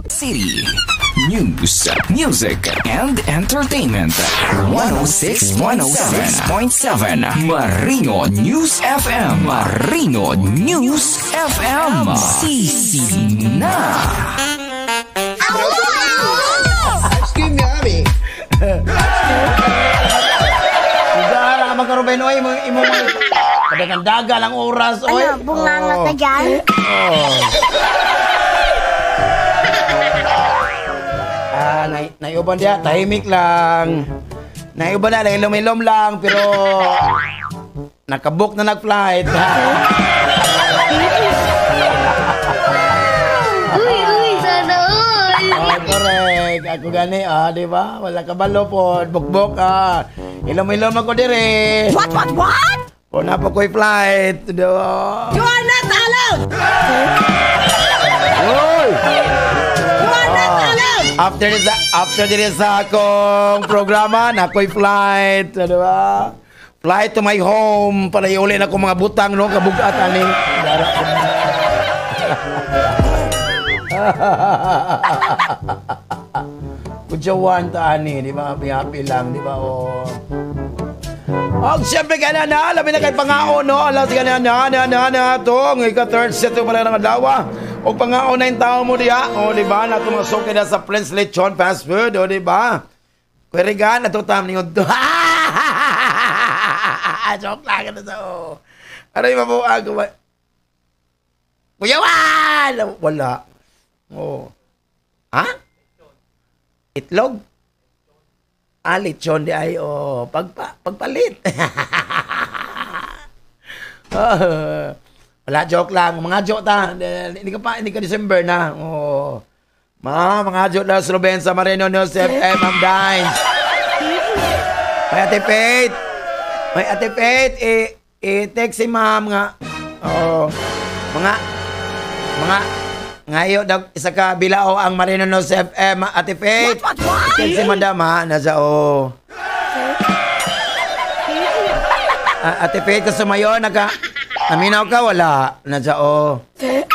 City. News, music, and entertainment. 106 106.7 Marino News FM. Marino News FM. CC na. Ice cream yummy. Sara ka magkaruben, oy, imong imong kadagandaga lang oras, oy. Ano, bunganga ka dyan? Oh. Ah, naiuban diya, tahimik lang. Naiuban na, nahilom-hilom lang, pero nakabook na nag-flight. Uy, uy, sana all. Oh, correct. Ako gani, ah, di ba? Wala ka balo po, bukbok, ah. Hilom-hilom ako dire. What? O na pa ko'y flight. Di ba? You are not allowed! Uy! You are not allowed! After this sa akong programa, na ako'y flight. Di ba? Flight to my home para iuli na ko mga butang, no? Kabugat, ani. Dara ko. Kudyawan ta, ani, di ba? Happy, happy lang, di ba? Oh. Og siyempre ka na na, labi na kay pangaon, no? Alas ka na na, na, na, na, to. Ang ika-third set pala ng adlaw. O pangaon na yung tao mo diya. O, di ba? Nato mga suki na sa Prince Lechon Fast Food, o, di ba? Kwerigan, nato tam ninyo. Joke lang, ano sa, o. Ano yung mabuag? Kuya Juan! Wala. Oh. Ha? Itlog? Ah, lechon di ay, oh, pagpalit. Ah, wala, joke lang. Mga joke ta. Hindi ka pa, hindi ka December na. Oh. Mga joke na sa Ruben sa Marino News FM, Ma'am Dines. May Ate Faith. May Ate Faith, eh, text si ma'am nga. Oh, mga, ngayo daw isa ka bilao ang Marino News FM, Ate Faith. What? Text si madam ha, nasa oh. Ah, Ate Faith, kasumayon, naminaw ka, wala. Nasa oh. Eh,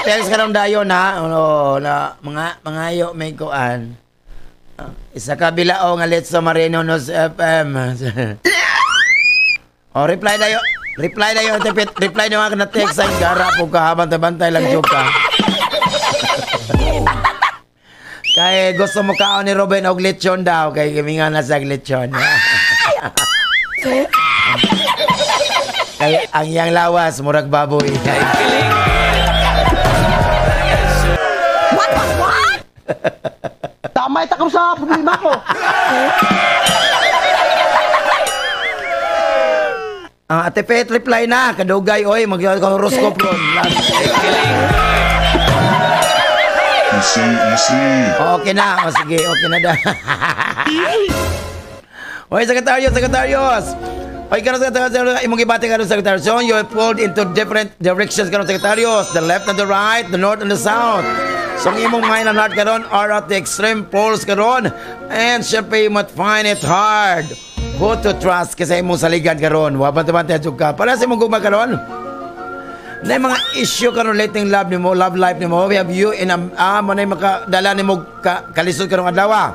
text ka lang dayon ha, ano, na mga mangayo may kuan. Ah, isa ka bilao nga Let's Marino News FM. Oh, reply na yun. Reply na yun, Ate Pet. Reply na mga na text. Ay, gara po ka. Bantay-bantay lang joke ka. Kay gusto mo kaon ni Robin og lechon daw. Kay gimingan na sa lechon. Kay ang iyang lawas, murag baboy. What? What? What? Tama ita sa problema ko. Ate Pet, reply na. Kadugay, oy, mag-horoscope ron. Easy, easy. Okay na. O, sige, okay na da. Oy, Secretarios, Secretarios. Oy, karon Secretarios, imong gibati karon Secretarios. So, you're pulled into different directions karon Secretarios. The left and the right, the north and the south. So, ang imong mind and heart karon are at the extreme poles karon. And syempre, you might find it hard who to trust kasi imong saligan karon. Wa bantay-bantay jud ka. Para sa imong gugma karon. Na mga issue karon relating love nimo, love life nimo. We have you in a mo na makadala nimo kalisod karong adlaw.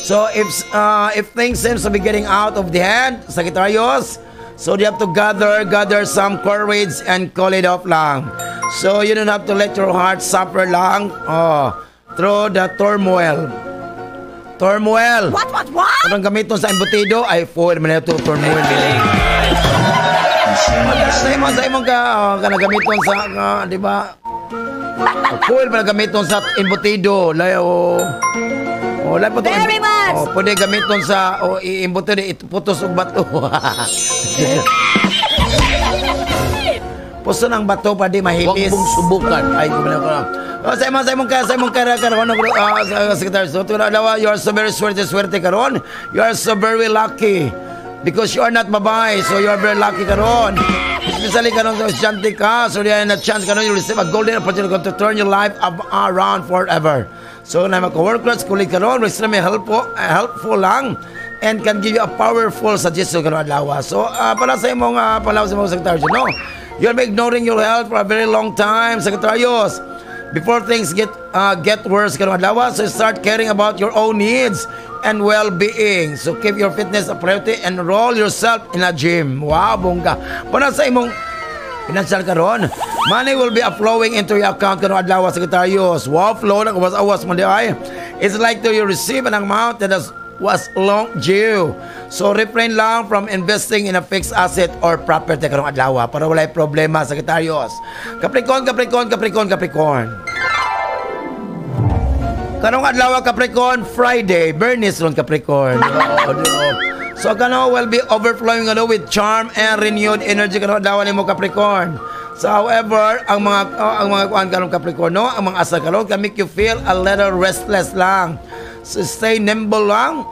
So if things seems to be getting out of the hand, Sagittarius, so you have to gather some courage and call it off lang. So you don't have to let your heart suffer lang through the turmoil. Turmoil. What? What? What? Anong gamiton sa embutido? Ay, foil man ito, turmoil. Sa imong ka gamiton sa, di ba? Foil man gamiton sa embutido. Layo. Oh, layo po to. Very much. Oh, pwede gamiton sa i-embutido, iputos og bato. Puso ng bato pa di mahipis. Huwag mong subukan. Ay, kumina ko lang. Oh, sa imong karon Secretary. So, you are so very swerte karon. You are so very lucky because you are not babae, so you are very lucky karon. Especially karon sa estudyante ka, so you have a chance karon you receive a golden opportunity to turn your life around forever. So na mga coworkers, colleague karon, extremely helpful lang and can give you a powerful suggestion karon adlaw. So para sa imong palaw sa imong Secretary, no? You'll be ignoring your health for a very long time, Secretarios. Before things get worse, karong adlaw, so start caring about your own needs and well-being. So keep your fitness a priority and enroll yourself in a gym. Wow, bongga. Para sa imong financial karon, money will be flowing into your account karong adlaw, Secretarios. Wow, flow na awas-awas man di ay. It's like to you receive an amount that was long due. So refrain lang from investing in a fixed asset or property karong adlaw para walay problema, Sagittarius. Capricorn, Capricorn, Capricorn, Capricorn. Karong adlaw Capricorn, Friday, Bernice ron Capricorn. So kano will be overflowing ano with charm and renewed energy karong adlaw nimo Capricorn. So however, ang mga kuan karong Capricorn, no, ang mga asa karon can make you feel a little restless lang. So stay nimble lang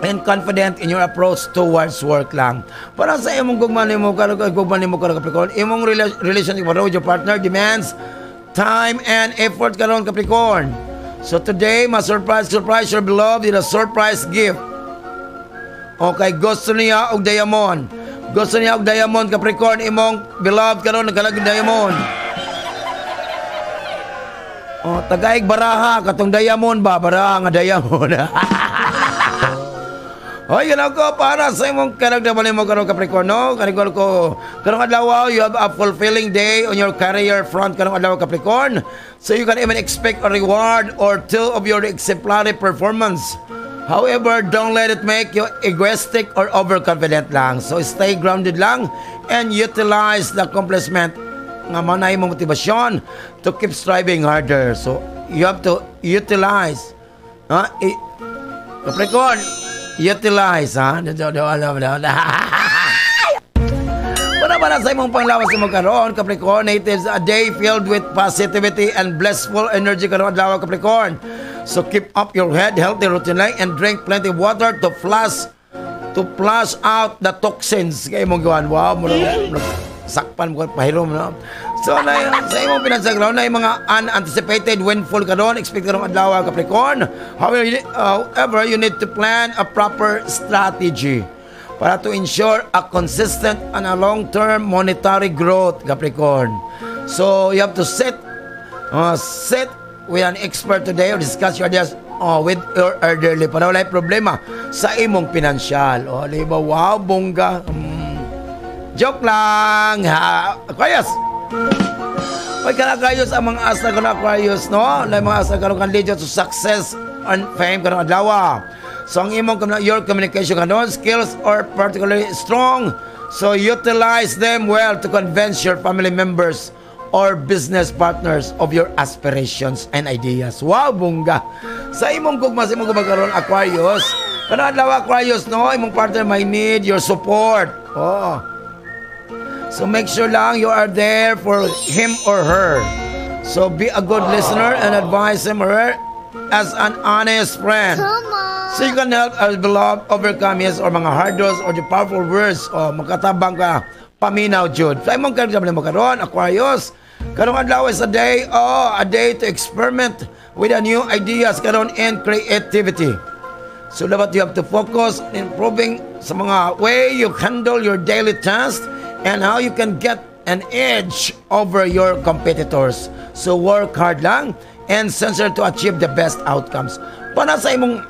and confident in your approach towards work lang. Para sa imong gugma nimo karon Capricorn, imong relationship with your partner demands time and effort karon Capricorn. So today, ma surprise your beloved with a surprise gift. Okay, gusto niya og diamond. Gusto niya og diamond Capricorn, imong beloved karon nagkalag diamond. Oh, tagaig baraha katong diamond ba, baraha nga diamond. Hoy, yun ako para sa imong karagdaman nimo karon Capricorn, no? Karigol ko karong adlaw, you have a fulfilling day on your career front karong adlaw Capricorn. So you can even expect a reward or two of your exemplary performance. However, don't let it make you egoistic or overconfident lang. So stay grounded lang and utilize the accomplishment nga manay mong motivasyon to keep striving harder. So you have to utilize. Ha? Capricorn, utilize, ha? Para sa imong panglawas mo karon, Capricorn natives, a day filled with positivity and blissful energy karon adlaw Capricorn. So keep up your head healthy routine lang and drink plenty of water to flush out the toxins kay imong gawan. Wow, sakpan mo pahirom, no? So na sa imong pinansyal na yung mga unanticipated windfall karon, expect karong adlaw Capricorn. However, you need to plan a proper strategy para to ensure a consistent and a long-term monetary growth, Capricorn. So you have to sit with an expert today or discuss your ideas with your elderly para walay problema sa imong pinansyal. O, di ba? Wow, bongga. Joke lang ha, Aquarius. Oy, kana Aquarius, ang mga asa karon Aquarius, no? Lahi mga asa karon kan lead to success and fame karong adlaw. So ang imong your communication karon skills are particularly strong. So utilize them well to convince your family members or business partners of your aspirations and ideas. Wow, bongga. Sa imong gugma, sa imong gugma karon Aquarius, kanang adlaw Aquarius, no, imong partner may need your support. Oh. So make sure lang you are there for him or her. So be a good listener and advise him or her as an honest friend. Come on. So you can help our beloved overcome his or mga hurdles or the powerful words o makatabang ka paminaw jud. Sa imong karon mo karon Aquarius, karong adlaw is a day, oh, a day to experiment with a new ideas karon and creativity. So dapat you have to focus on improving sa mga way you handle your daily tasks and how you can get an edge over your competitors. So work hard lang and sincere to achieve the best outcomes. Para sa imong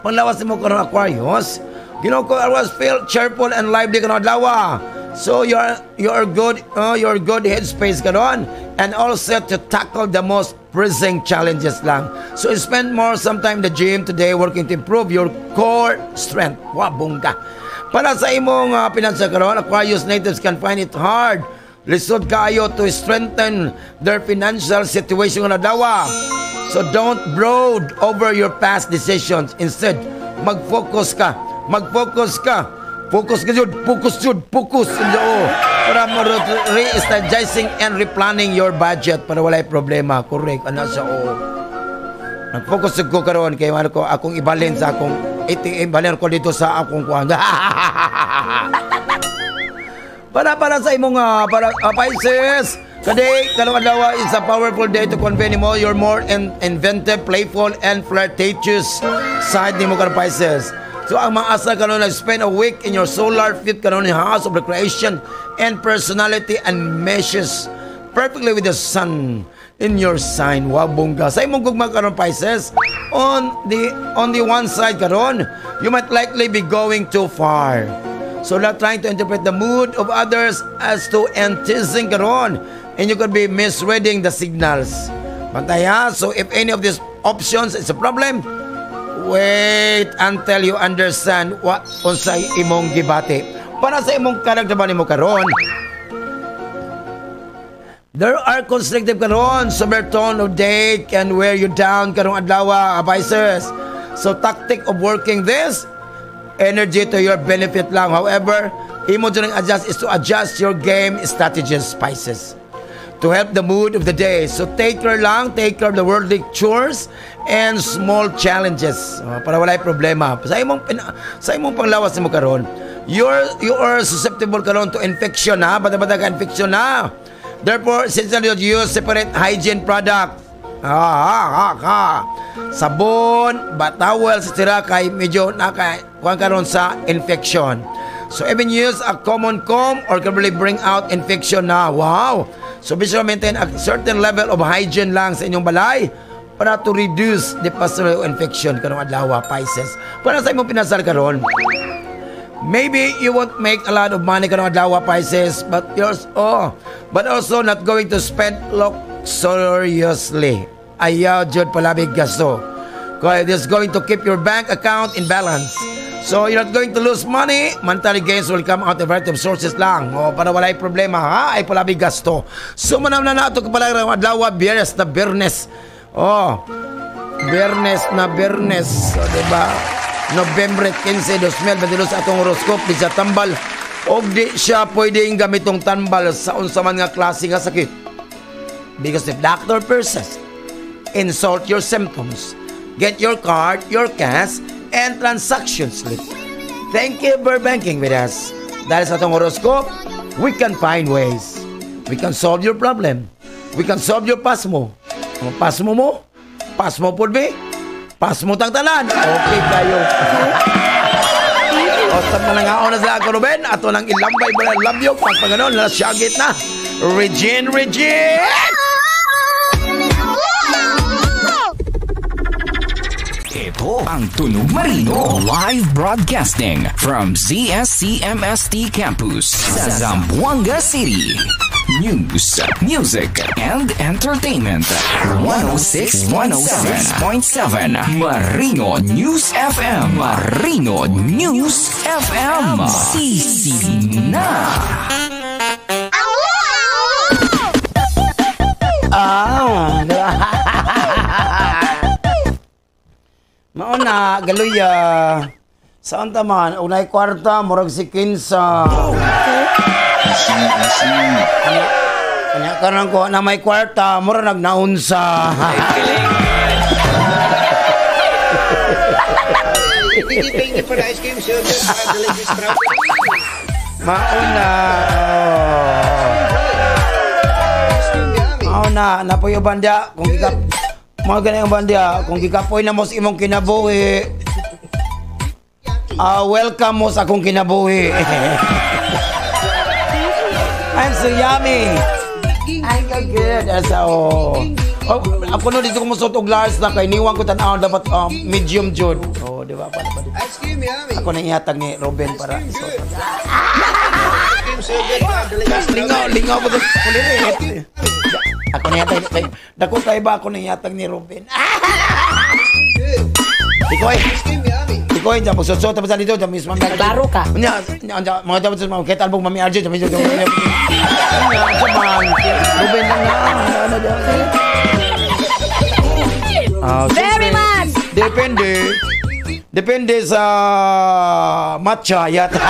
panglawas nimo karon Aquarius, Ginoo ko always feel cheerful and lively karon adlaw. So you're good, you're good headspace karon and all set to tackle the most pressing challenges lang. So spend more some time in the gym today working to improve your core strength. Wa bongga. Para sa imong pinansyal karon, Aquarius natives can find it hard. Lisod kaayo to strengthen their financial situation nga adlaw. So don't brood over your past decisions. Instead, mag-focus ka. Mag-focus ka. Focus ka jud, focus jud, focus. Oo. Para mo re-strategizing and replanning your budget para walay problema. Correct. Ano siya, oo. Nag-focus ko karon kay ano ko akong ibalin sa akong ATM, balin ko dito sa akong kuan. Para sa imong para Pisces, today, karong adlaw is a powerful day to convey nimo your more inventive, playful and flirtatious side nimo karon Pisces. So ang mga asa karon na spend a week in your solar fifth karon house of recreation and personality and meshes perfectly with the sun in your sign. Wow, bongga. Sa imong gugma karon Pisces, on the one side karon, you might likely be going too far. So not trying to interpret the mood of others as to enticing karon, and you could be misreading the signals. Bantay ha? So if any of these options is a problem, wait until you understand what unsay imong gibati. Para sa imong character ba nimo karon, there are constructive karon, somber tone of day can wear you down karong adlaw, Pisces. So tactic of working this energy to your benefit lang. However, imo dyan adjust is to adjust your game strategies, Pisces, to help the mood of the day. So take care lang, take care of the worldly chores and small challenges para walay problema. Sa imong panglawas nimo karon, you are susceptible karon to infection ha, bata-bata ka infection na. Therefore, essential you use separate hygiene product. Ah, ah, ah, Sabon, bath towel, sira kay medyo naka kuan karon sa infection. So even use a common comb or can really bring out infection na. Wow! So be sure maintain a certain level of hygiene lang sa inyong balay para to reduce the possible infection karong adlaw, Pisces. Para sa imong pinasal karon, maybe you won't make a lot of money karong adlaw, Pisces, but yours, oh, but also not going to spend luxuriously. Ayaw jud palabig gasto. Kaya this is going to keep your bank account in balance. So you're not going to lose money. Monetary gains will come out of variety of sources lang. O, para walay problema ha, ay palabig gasto. So manam na nato kapala adlaw, Biyernes na Biyernes. Oh, Biyernes na Biyernes. So, diba? Nobyembre 15, 2022 sa atong horoscope di siya tambal og di siya pwedeng gamitong tambal sa unsa man nga klase nga sakit. Because if doctor persists, insult your symptoms, get your card, your cash, and transaction slip. Thank you for banking with us. Dahil sa atong horoscope, we can find ways. We can solve your problem. We can solve your pasmo. Ang pasmo mo? Pasmo po be? Pasmo tang tanan. Okay kayo. Ostap na lang ako na sa ako, Ruben. Ato nang ilambay ba na love you. Pagpaganon, na syagit na. Regine, Regine! Ito ang Tunog Marino. Live broadcasting from ZSCMST Campus sa Zamboanga City. News, music, and entertainment. 106.7 Marino News FM. Marino News FM. Sisi na. Ah, mauna, galuya. Saan ta man? Unay kwarta, murag si kinsa. Kanya karon ko na may kwarta, murag nagnaunsa. Mauna. Mauna, napoy bandya kung gikap mga ganang bandya kung gikapoy na mo sa imong kinabuhi. Welcome mo sa akong kinabuhi. I'm so yummy. I'm so good. Asa oh. Ako no dito ko musuot og large na kay niwang ko tan-aw dapat medium jud. Oh, di ba? Para ako nang ihatag ni Robin para isuot. Lingaw, lingaw po kulirit. Ako na yatag, dako tayo ba ako na yatag ni Robin? Ikoy! Ikoy, dyan, magsusot, tapos dito, dyan, mismo. Naglaro ka. Nya, mga dapat sa mga, kahit albog, Mami RJ, dyan, dyan, dyan, Robin lang na, ano, very much! Depende. Depende sa matcha, yata.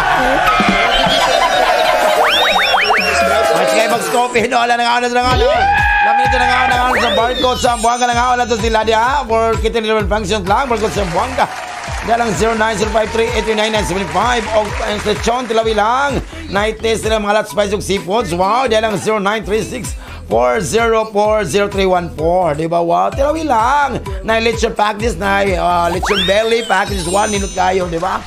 Skybox Coffee, no, ala nangaon na nangaon. Lamin ito nangaon nangaon sa barcode sa Zamboanga nangaon na to sila diha for kitchen delivery functions lang barcode sa Zamboanga. Dalang 0905389975 og ang lechon tilawi lang. Night taste nila mga lot spice ug seafoods. Wow, dalang 0936-4040314. Di ba? Wow, tilawi lang. Na lechon package na lechon belly package 1 minute kayo, di ba?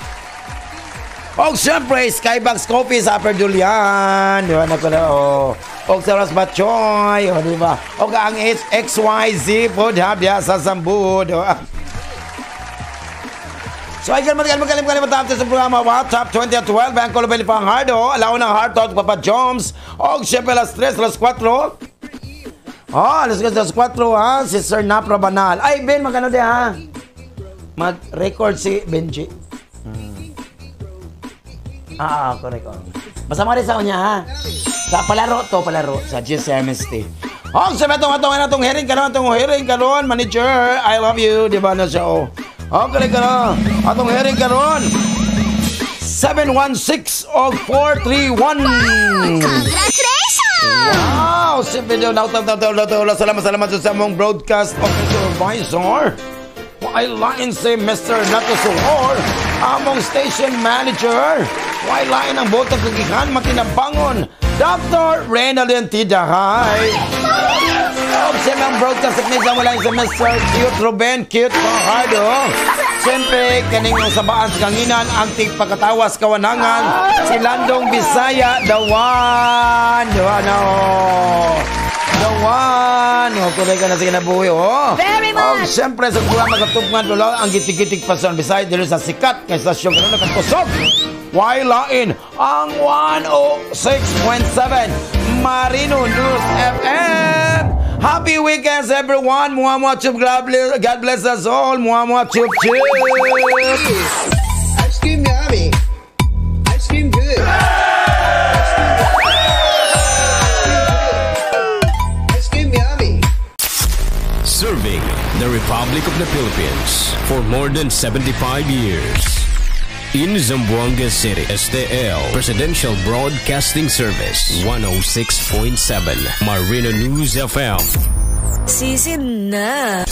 Og siyempre, Skybox Coffee sa Upper Dulian. Di ba? Nakala, oh. Og sa Ras Batchoy. O, di ba? Og ang XYZ Food Hub ya sa Sambu. Di ba? So, ay magaling magaling magaling matapos sa programa. Wow, Top 20 at 12. Ang Colobel Panghardo. Alaw ng Heart Talk, Papa Joms. Og siyempre, alas 3, alas 4. Oh, alas 3, alas 4, ha? Si Sir Napra Banal. Ay, Ben, magano di, ha? Mag-record si Benji. Ah, correct. Oh. Basta mga rin sa niya, ha? Sa palaro to, palaro. Sa GSMST. Oh, sa itong atong hearing karon, atong hearing karon, manager, I love you. Di ba na siya, oh. Oh, correct karon. Atong hearing karon. 716 o 431. Congratulations! Wow! Siyempre, salamat, salamat sa among broadcast supervisor. Why lain si Mr. Nato Suor, among station manager. Why lain ang botag kagikan matinabangon, Dr. Reynalyn T. Dahay. Siyempre ang broadcast technician wala si Mr. Cute Ruben Cute Fajardo. Siyempre, kaning ang sabaan sa kanginan, ang tigpakatawas kawanangan, si Landong Bisaya, the one. The one, oh. The one. Oh, kulay ka na sa kinabuhi, oh. Very much. Oh, siyempre, sa programa katugman, wala ang gitig-gitig pa sa Bisaya, dito sa sikat, kay stasyon karon nakakusog. Why lain ang 106.7 Marino News FM. Happy weekends, everyone. Mua mua chup. God bless us all. Mua mua chup chup. Ice cream yummy. Ice cream good. Ice cream yummy. Serving the Republic of the Philippines for more than 75 years. In Zamboanga City, STL Presidential Broadcasting Service, 106.7 Marino News FM. Season na.